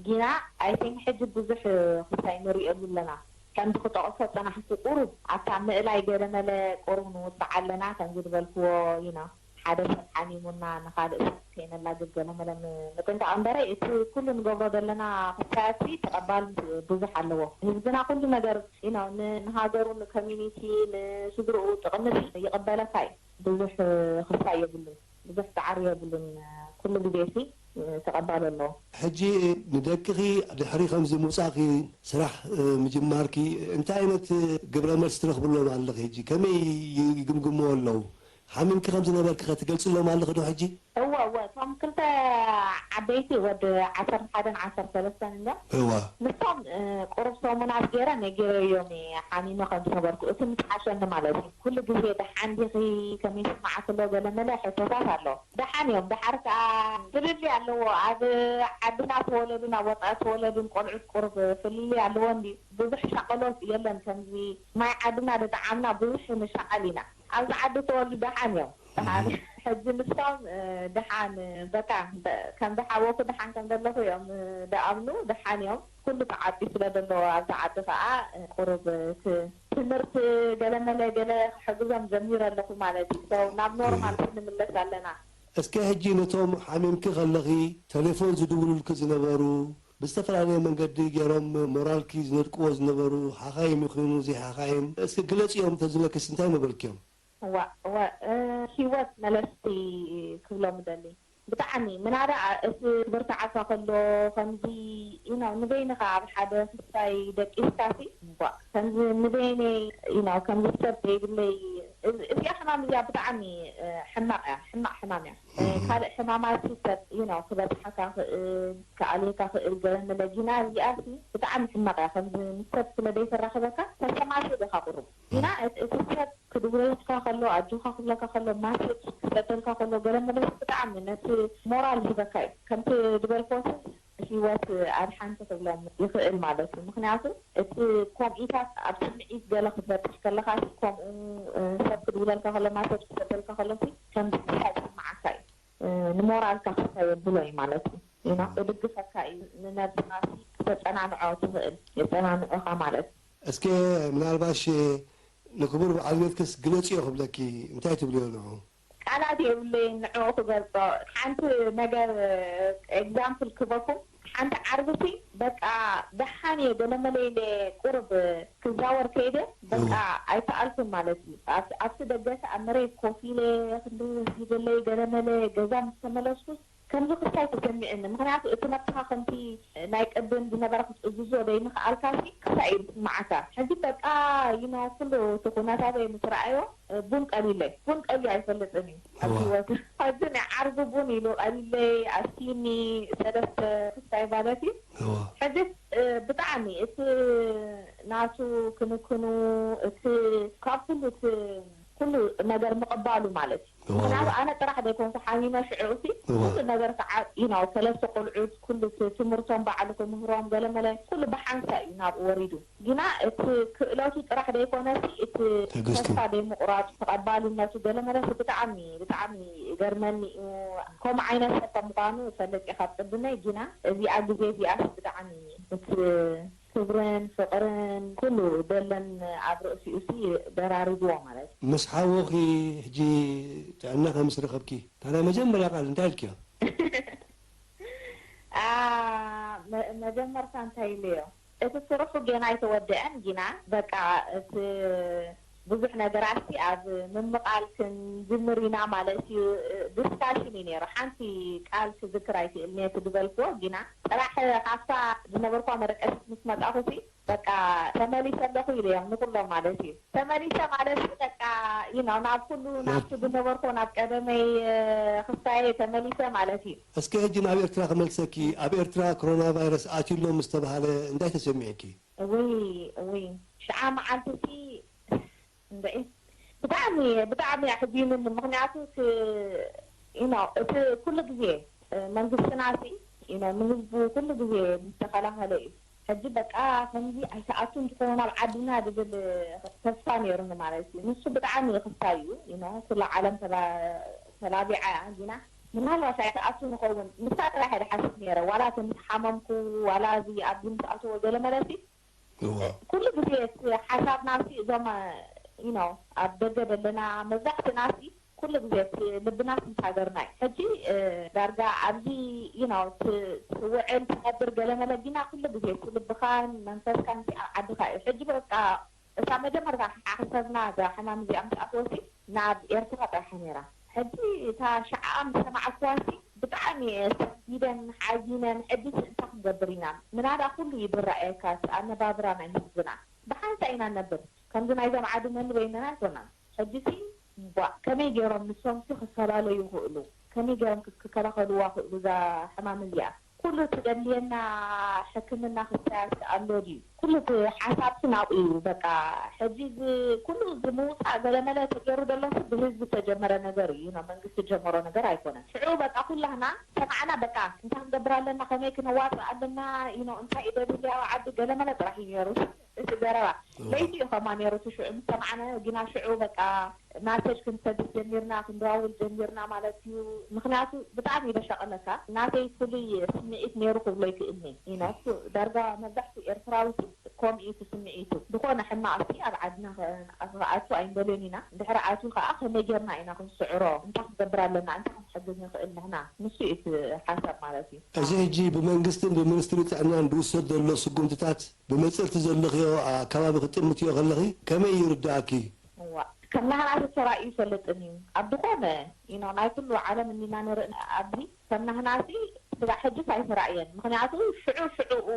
ጊና I think ሕጂ ብዙሕ ክሳይ ንሪኤሉ ኣለና ከምዚ ክጠቕሶ ዝጸናሕኩ ቁሩብ ኣብታ ምእላይ ገለ መለ ቁሩብ ንውጽእ ኣለና ከምዚ ዝበልክዎ you know ሓደ ሰብ ሓሚሙና ንኻልእ ሰብ ከይነላግብ ገለ መለ ምጥንቃቕ እምበረ እቲ ኩሉ ንገብሮ ዘለና ክሳያት ሲ ተቐባልነት ብዙሕ ኣለዎ ህዝብና ኩሉ ነገር you know ንሃገሩ ንኮሚኒቲ ንስድርኡ ጥቕሚ ሲ ይቕበለካ እዩ ብዙሕ ክሳይ የብሉን ብዙሕ ፃዕሪ የብሉን ኩሉ ግዜ ሲ ተቐባሊ ኣለዎ። ሕጂ ንደቅኺ ድሕሪ ከምዚ ምውፃእኺ ስራሕ ምጅማርኪ እንታይ ዓይነት ግብረ መልሲ ትረኽብሎም ኣለኺ? ሕጂ ከመይ ይግምግምዎ ኣለዉ? ሓሚምኪ ከም ዝነበርኪ ከ ትገልፅሎም ኣለኺ ዶ ሕጂ? እወ እወ እቶም ክልተ ዓበይቲ ወዲ ዓሰርተ ሓደን ዓሰርተ ሰለስተን እንድዮም እወ ንሶም ቁሩብ ሰሙናት ገይረ ነጊረዮም እየ ሓሚመ ከም ዝነበርኩ እቲ ምስ ሓሸኒ ማለት እዩ ኩሉ ግዜ ደሓን ዲኺ ከመይ ይስማዓኪ ኣሎ ገለ መለ ሕቶታት ኣሎ ደሓን እዮም ደሓር ከዓ ፍልልይ ኣለዎ ኣብ ዓድና ተወለዱን ኣብ ወፃኢ ተወለዱን ቆልዑት ቁሩብ ፍልልይ ኣለዎ እንድዩ ብዙሕ ሻቐሎት የለን ከምዚ ማይ ዓድና ደጠዓምና ብዙሕ ንሻቐል ኢና ኣብዚ ዓዲ ተወልዱ ደሓን እዮም ደሓን ሕጂ ንሶም ደሓን በቃ ከም ዝሓወኩ ደሓን ከም ዘለኹ እዮም ደኣምኑ ደሓን እዮም ኩሉ ተዓፂ ስለ ዘለዎ ኣብዚ ዓዲ ከዓ ቁሩብ ትምህርቲ ገለ መለ ገለ ክሕግዞም ጀሚረ ኣለኹ ማለት እዩ so ናብ ኖርማል ክንምለስ ኣለና እስከ ሕጂ ነቶም ሓሚምኪ ከለኺ ተሌፎን ዝድውሉልኪ ዝነበሩ ብዝተፈላለየ መንገዲ ገይሮም ሞራልኪ ዝነድቅዎ ዝነበሩ ሓኻይም ይኹኑ ዘይሓኻይም እስኪ ግለፅዮም ተዝብለክስ እንታይ ምበልክዮም? እዋ እዋ ሂወት መለስቲ ክብሎም እደሊ ብጣዕሚ ምናዳ እቲ ክብርትዓካ ከሎ ከምዚ you know ንበይንኻ ኣብ ሓደ ክስታይ ደቂስካሲ እዋ ከምዚ ንበይነይ you know ከምዚ ሰብ ዘይብለይ እዚኣ ሕማም እዚኣ ብጣዕሚ ሕማቕ እያ፣ ሕማቕ ሕማም እያ። ካልእ ሕማማት ሰብ you know ክበጽሓካ ክእል፣ ክኣልየካ ክእል፣ ገለ መለ፣ ጊና እዚኣ ብጣዕሚ ሕማቕ እያ። ከምዚ ምስ ሰብ ስለ ዘይተራኽበካ ተሰማስል ኢኻ ቁሩብ። ጊና እቲ ሰብ ክድውለልካ ከሎ፣ ኣጆኻ ክብለካ ከሎ፣ ማሴጅ ክሰደልካ ከሎ፣ ገለ መለ ብጣዕሚ ነቲ ሞራል ይህበካ እዩ። ከምቲ ዝበልክዎ ሰብ ህይወት ኣድሓንቲ ክብሎም ይኽእል ማለት እዩ። ምኽንያቱ እቲ ከምኢታት ኣብ ስምዒት ገለ ክትበጽሕ ከለኻ ከምኡ ሰብ ክድውለልካ ከሎ፣ ማሰጅ ክሰደልካ ከሎ ከምዚ ይስምዓካ እዩ። ንሞራልካ ክሳይ የብሎ እዩ ማለት እዩ። ና እድግፈካ እዩ። ንነብስኻ ክተጸናንዖ ትኽእል፣ የጸናንዑኻ ማለት እዩ። እስከ ምናልባሽ ንክቡር በዓል ቤትክስ ግለጽዮ ክብለኪ እንታይ ትብልዮ ንዑ? ቃላት የብለይን ንዕኡ ክገልጾ። ሓንቲ ነገር ኤግዛምፕል ክበኩም። ሓንቲ ዓርብቲ በቃ ደሓን እየ ገለመለ ኢለ ቁሩብ ክዛወር ከይደ በቃ ኣይከኣልኩን ማለት እዩ። ኣብቲ ደገ ከኣ መሬት ኮፍ ኢለ ክንዲ ወሲደለይ ገለመለ ገዛ ምስ ተመለስኩስ ከምዚ ክስታይ ተሰሚዕኒ። ምኽንያቱ እቲ ነብስኻ ከምቲ ናይ ቅድም ዝነበረ ክትእዝዞ ዘይምኽኣልካሲ ክስታይ እዩ ዝስምዓካ። ሕጂ በቃ you know ኩሉ እቲ ኩነታተይ ምስ ረኣዮ ቡን ቀሊለይ። ቡን ቀልዩ ኣይፈልጥን እዩ ኣብ ህይወቱ። ሕጂ ናይ ዓርቢ ቡን ኢሉ ቀሊለይ ኣስቲኒ ሰለስተ ክስታይ ማለት እዩ። ሕጂ ብጣዕሚ እቲ ናቱ ክንክኑ እቲ ካብ ኩሉ እቲ ኩሉ ነገር ምቕባሉ ማለት እዩ። ምኽንያቱ ኣነ ጥራሕ ዘይኮንኩ ሓሚመ ሽዑ እቲ ኩሉ ነገር ከዓ you know ሰለስተ ቆልዑት ኩሉ እቲ ትምህርቶም ባዕሉ ክምህሮም ገለመለ ኩሉ ብሓንሳ እዩ ናብኡ ወሪዱ። ግና እቲ ክእለቱ ጥራሕ ዘይኮነሲ እቲ ትዕግስቱ። ተስፋ ዘይምቑራፁ ተቐባልነቱ ገለመለሲ ብጣዕሚ ብጣዕሚ ይገርመኒ እዩ። ከምኡ ዓይነት ሰብ ከም ምዃኑ ፈለጥ እየ ካብ ቅድመይ ግና እዚኣ ግዜ እዚኣስ ብጣዕሚ እቲ ክብርን ፍቕርን ኩሉ ደለን ኣብ ርእሲኡ ሲ ደራሪብዎ ማለት እዩ። ምስ ሓውኺ ሕጂ ጥዕና ከም ምስ ረኸብኪ እታ ናይ መጀመርያ ቃል እንታይ ኢልክዮ? ኣ መ- መጀመርታ እንታይ ኢለዮ እቲ ስርሑ ገና ኣይተወደአን ግና በቃ እቲ ብዙሕ ነገራት ሲ ኣብ ምምቓል ክንጅምር ኢና ማለት እዩ። ዲስካሽን እዩ ነይሩ። ሓንቲ ቃል ክዝክር ኣይክእልን እየ እቲ ዝበልክዎ ግና ጥራሕ ካብታ ዝነበርኳ መደቀሲት ምስ መጻኹ ሲ በቃ ተመሊሰ ኣለኹ ኢለዮም ንኩሎም ማለት እዩ። ተመሊሰ ማለት ሲ በቃ you know ናብ ኩሉ ናብቲ ዝነበርኩ ናብ ቀደመይ ክስታየ ተመሊሰ ማለት እዩ። እስከ ሕጂ ናብ ኤርትራ ክመልሰኪ፣ ኣብ ኤርትራ ኮሮና ቫይረስ ኣትዩ ኣሎ ምስ ተባህለ እንታይ ተሰሚዕኪ? እውይ እውይ ሽዓ መዓልቲ ሲ እንድዒ ብጣዕሚ እየ ብጣዕሚ እየ ኣሕዚኑኒ ምኽንያቱ ክ you know እቲ ኩሉ ግዜ መንግስትና ሲ you know ንህዝቡ ኩሉ ግዜ ምስ ተኸላኸለ እዩ ሕጂ በቃ ከምዚ ኣይትኣቱን ትኾኑ ናብ ዓድና ዝብል ተስፋ ነይሩኒ ማለት እዩ ንሱ ብጣዕሚ እዩ ክስታይ እዩ you know ኩላ ዓለም ተላ ተላቢዓ እያ ግና ምናልባሽ ኣይትኣቱ ንኸውን ንሳ ጥራሕ እየ ዝሓስብ ነይረ ዋላ እቲ ምስ ሓመምኩ ዋላ እዚ ኣብዚ ምስ ኣተወ ገለ መለ ሲ ኩሉ ግዜ እቲ ሓሳብና ሲ እዞም you know ኣብ ደገ ዘለና መብዛሕትና ሲ ኩሉ ግዜ እቲ ልብና ሲ ምስ ሃገርና እዩ ሕጂ ዳርጋ ኣብዚ you know ትውዕል ትነብር ገለ መለ ግና ኩሉ ግዜ እቲ ልብኻን መንፈስካን ሲ ኣብ ዓድኻ እዩ ሕጂ በቃ እታ መጀመርታ ሓሕሰብና እዛ ሕማም እዚኣ ምስ ኣትወሲ ናብ ኤርትራ ጥራሕ ነይራ ሕጂ እታ ሸዓኣ ምስ ሰማዕኩዋሲ ብጣዕሚ እየ ሰንቢደን ሓዚነን ሕጂስ እንታይ ክንገብር ኢና ምናዳ ኩሉ እዩ ዝረኣየካ እቲ ኣነባብራ ናይ ህዝብና ብሓንሳ ኢና ነብር ከምዚ ናይዞም ዓዲ መን በይነና ኣይኮናን ሕጂሲ ቧእ ከመይ ገይሮም ንሶምሲ ክፈላለዩ ይኽእሉ ከመይ ገይሮም ክከላኸልዋ ይኽእሉ እዛ ሕማም እዚኣ ኩሉ እቲ ዘድልየና ሕክምና ክሳያሲ ኣሎ ድዩ? ኩሉ እቲ ሓሳብሲ ናብኡ እዩ በቃ ሕጂ እዚ ኩሉ እዚ ምውፃእ ገለመለ ተገይሩ ዘሎ ሲ ብህዝቢ ዝተጀመረ ነገር እዩ ነው መንግስቲ ዝጀመሮ ነገር ኣይኮነን ሽዑ በቃ ኩላህና ሰማዕና በቃ እንታይ ክንገብር ኣለና ከመይ ክነዋፅእ ኣለና you know እንታይ እዩ ዘድሊ ኣብ ዓዲ ገለመለ ጥራሕ እዩ ነይሩ እቲ ዘረባ ለይቲ እዩ ከማ ነይሩ እቲ ሽዑ ምስ ሰማዕናዮ ግና ሽዑ በቃ ማሰጅ ክንሰድድ ጀሚርና ክንደዋውል ጀሚርና ማለት እዩ ምኽንያቱ ብጣዕሚ እዩ ዘሻቕለካ ናተይ ፍሉይ ስምዒት ነይሩ ክብሎ ይክእልኒ you know ዳርጋ መብዛሕትኡ ኤርትራዊ ሲ ከምኡ እዩ እቲ ስምዒቱ ዝኾነ ሕማቕ ሲ ኣብ ዓድና ክኣቱ ኣይንደልዮን ኢና እንድሕሪ ኣትዩ ከዓ ከመይ ጌርና ኢና ክንስዕሮ እንታይ ክንገብር ኣለና እንታይ ክንሕግዝ ንክእል ንሕና ንሱ እዩ እቲ ሓሳብ ማለት እዩ እዚ ሕጂ ብመንግስትን ብሚኒስትሪ ጥዕናን ዝውሰድ ዘሎ ስጉምትታት ብመጽርቲ ዘለኽዮ ኣከባቢ ክትጥምትዮ ከለኺ ከመይ ይርድኣኪ? እዋእ ከም ናህና ተሰራዩ ይፈልጥን እዩ ኣብ ዝኾነ you know ናይ ኩሉ ዓለም እኒና ንርኢ ኣብዚ ከም ናህናሲ ስጋዕ ሕጅስ ኣይተራእየን። ምኽንያቱ ሽዑ ሽዑኡ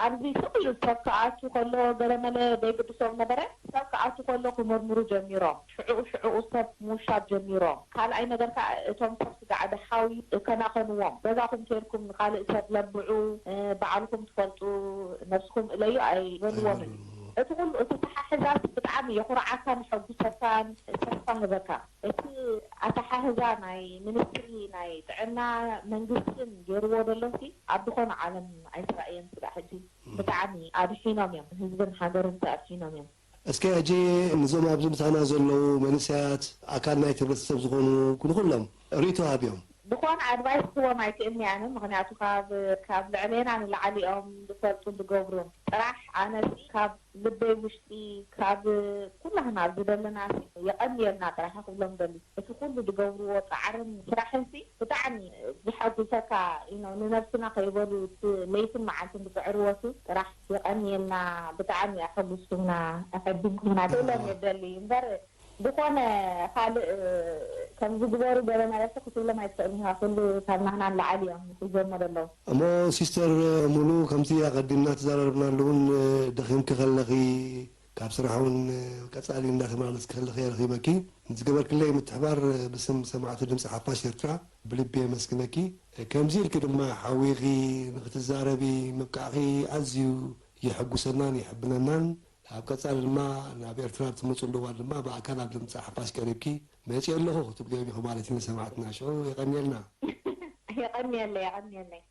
ኣብዚ ስቕ ኢሉ ሰብ ክኣቱ ከሎ ገለመለ ዘይግድሶም ነበረ። ሰብ ክኣቱ ከሎ ክምርምሩ ጀሚሮም። ሽዑ ሽዑኡ ሰብ ምውሻብ ጀሚሮም። ካልኣይ ነገር ከዓ እቶም ሰብ ስጋዕ ድሓዊ ከናኸንዎም። ገዛኹም ከይድኩም ንኻልእ ሰብ ለብዑ፣ እ፣ ባዕልኹም ትፈልጡ፣ ነብስኹም እለዩ ኣይበልዎምን። እቲ ኩሉ እቲ ኣተሓሕዛስ ብጣዕሚ የኹርዓካን የሐጉሰካን ተስፋ ህበካ። እቲ ኣተሓሕዛ ናይ ሚኒስትሪ ናይ ጥዕና መንግስትን ገይርዎ ደሎሲ ኣብ ዝኾነ ዓለም ኣይተራእየን ስጋዕ ሕጂ። ብጣዕሚ ኣድሒኖም እዮም፣ ህዝብን ሃገርን ኣድሒኖም እዮም። እስከ ሕጂ ንዞም ኣብዚ ምሳና ዘለዉ መንእሰያት ኣካል ናይቲ ሕብረተሰብ ዝኾኑ ንኹሎም ርእይቶ ሃብዮም። ዝኾነ ኣድቫይስ ክህቦም ኣይክእልን እየ ኣነ፣ ምኽንያቱ ካብ ካብ ልዕሌና ንላዕሊ እዮም ዝፈልጡ ዝገብሩን። ጥራሕ ኣነሲ ካብ ልበይ ውሽጢ ካብ ኩላህና ኣብዚ ዘለናሲ የቐንየልና ጥራሕ ክብሎም ደሊ። እቲ ኩሉ ዝገብርዎ ጻዕርን ስራሕንሲ ብጣዕሚ ዝሐጉሰካ እዩ። ንነብስና ከይበሉ እቲ ለይትን መዓልትን ዝጽዕርዎሲ ጥራሕ የቐንየልና። ብጣዕሚ ኣሐጉስኩምና፣ ኣሐቢንኩምና ክብሎም እየ ደሊ እምበር ዝኾነ ካልእ ከምዚ ግበሩ ገለ መለሲ ክትብሎም ኣይትኽእልን ኢኻ። ኩሉ ካብ ናህና ንላዕሊ እዮም ሒዞሞ ዘለዉ። እሞ ሲስተር ሙሉ፣ ከምቲ ኣቐዲምና ተዘራረብናሉ እውን ደኺምኪ ከለኺ ካብ ስራሕ እውን ቀጻሊ እንዳተመላለስኪ ከለኺ እየ ረኺበኪ። ንዝገበርክለይ ምትሕባር ብስም ሰማዕቲ ድምፂ ሓፋሽ ኤርትራ ብልቢ የመስግነኪ። ከምዚ ኢልኪ ድማ ሓዊኺ ንክትዛረቢ ምብቃዕኺ ኣዝዩ የሐጉሰናን የሐብነናን። ኣብ ቀጻሊ ድማ ናብ ኤርትራ ኣብ ትመጽሉ እዋን ድማ ብኣካል ኣብ ድምጺ ሓፋሽ ቀሪብኪ፣ "መጺኤ ኣለኹ" ክትብልዮም ኢኹም ማለት እዩ ንሰማዕትና። ሽዑ የቐንየልና። የቐንየለይ፣ የቐንየለይ።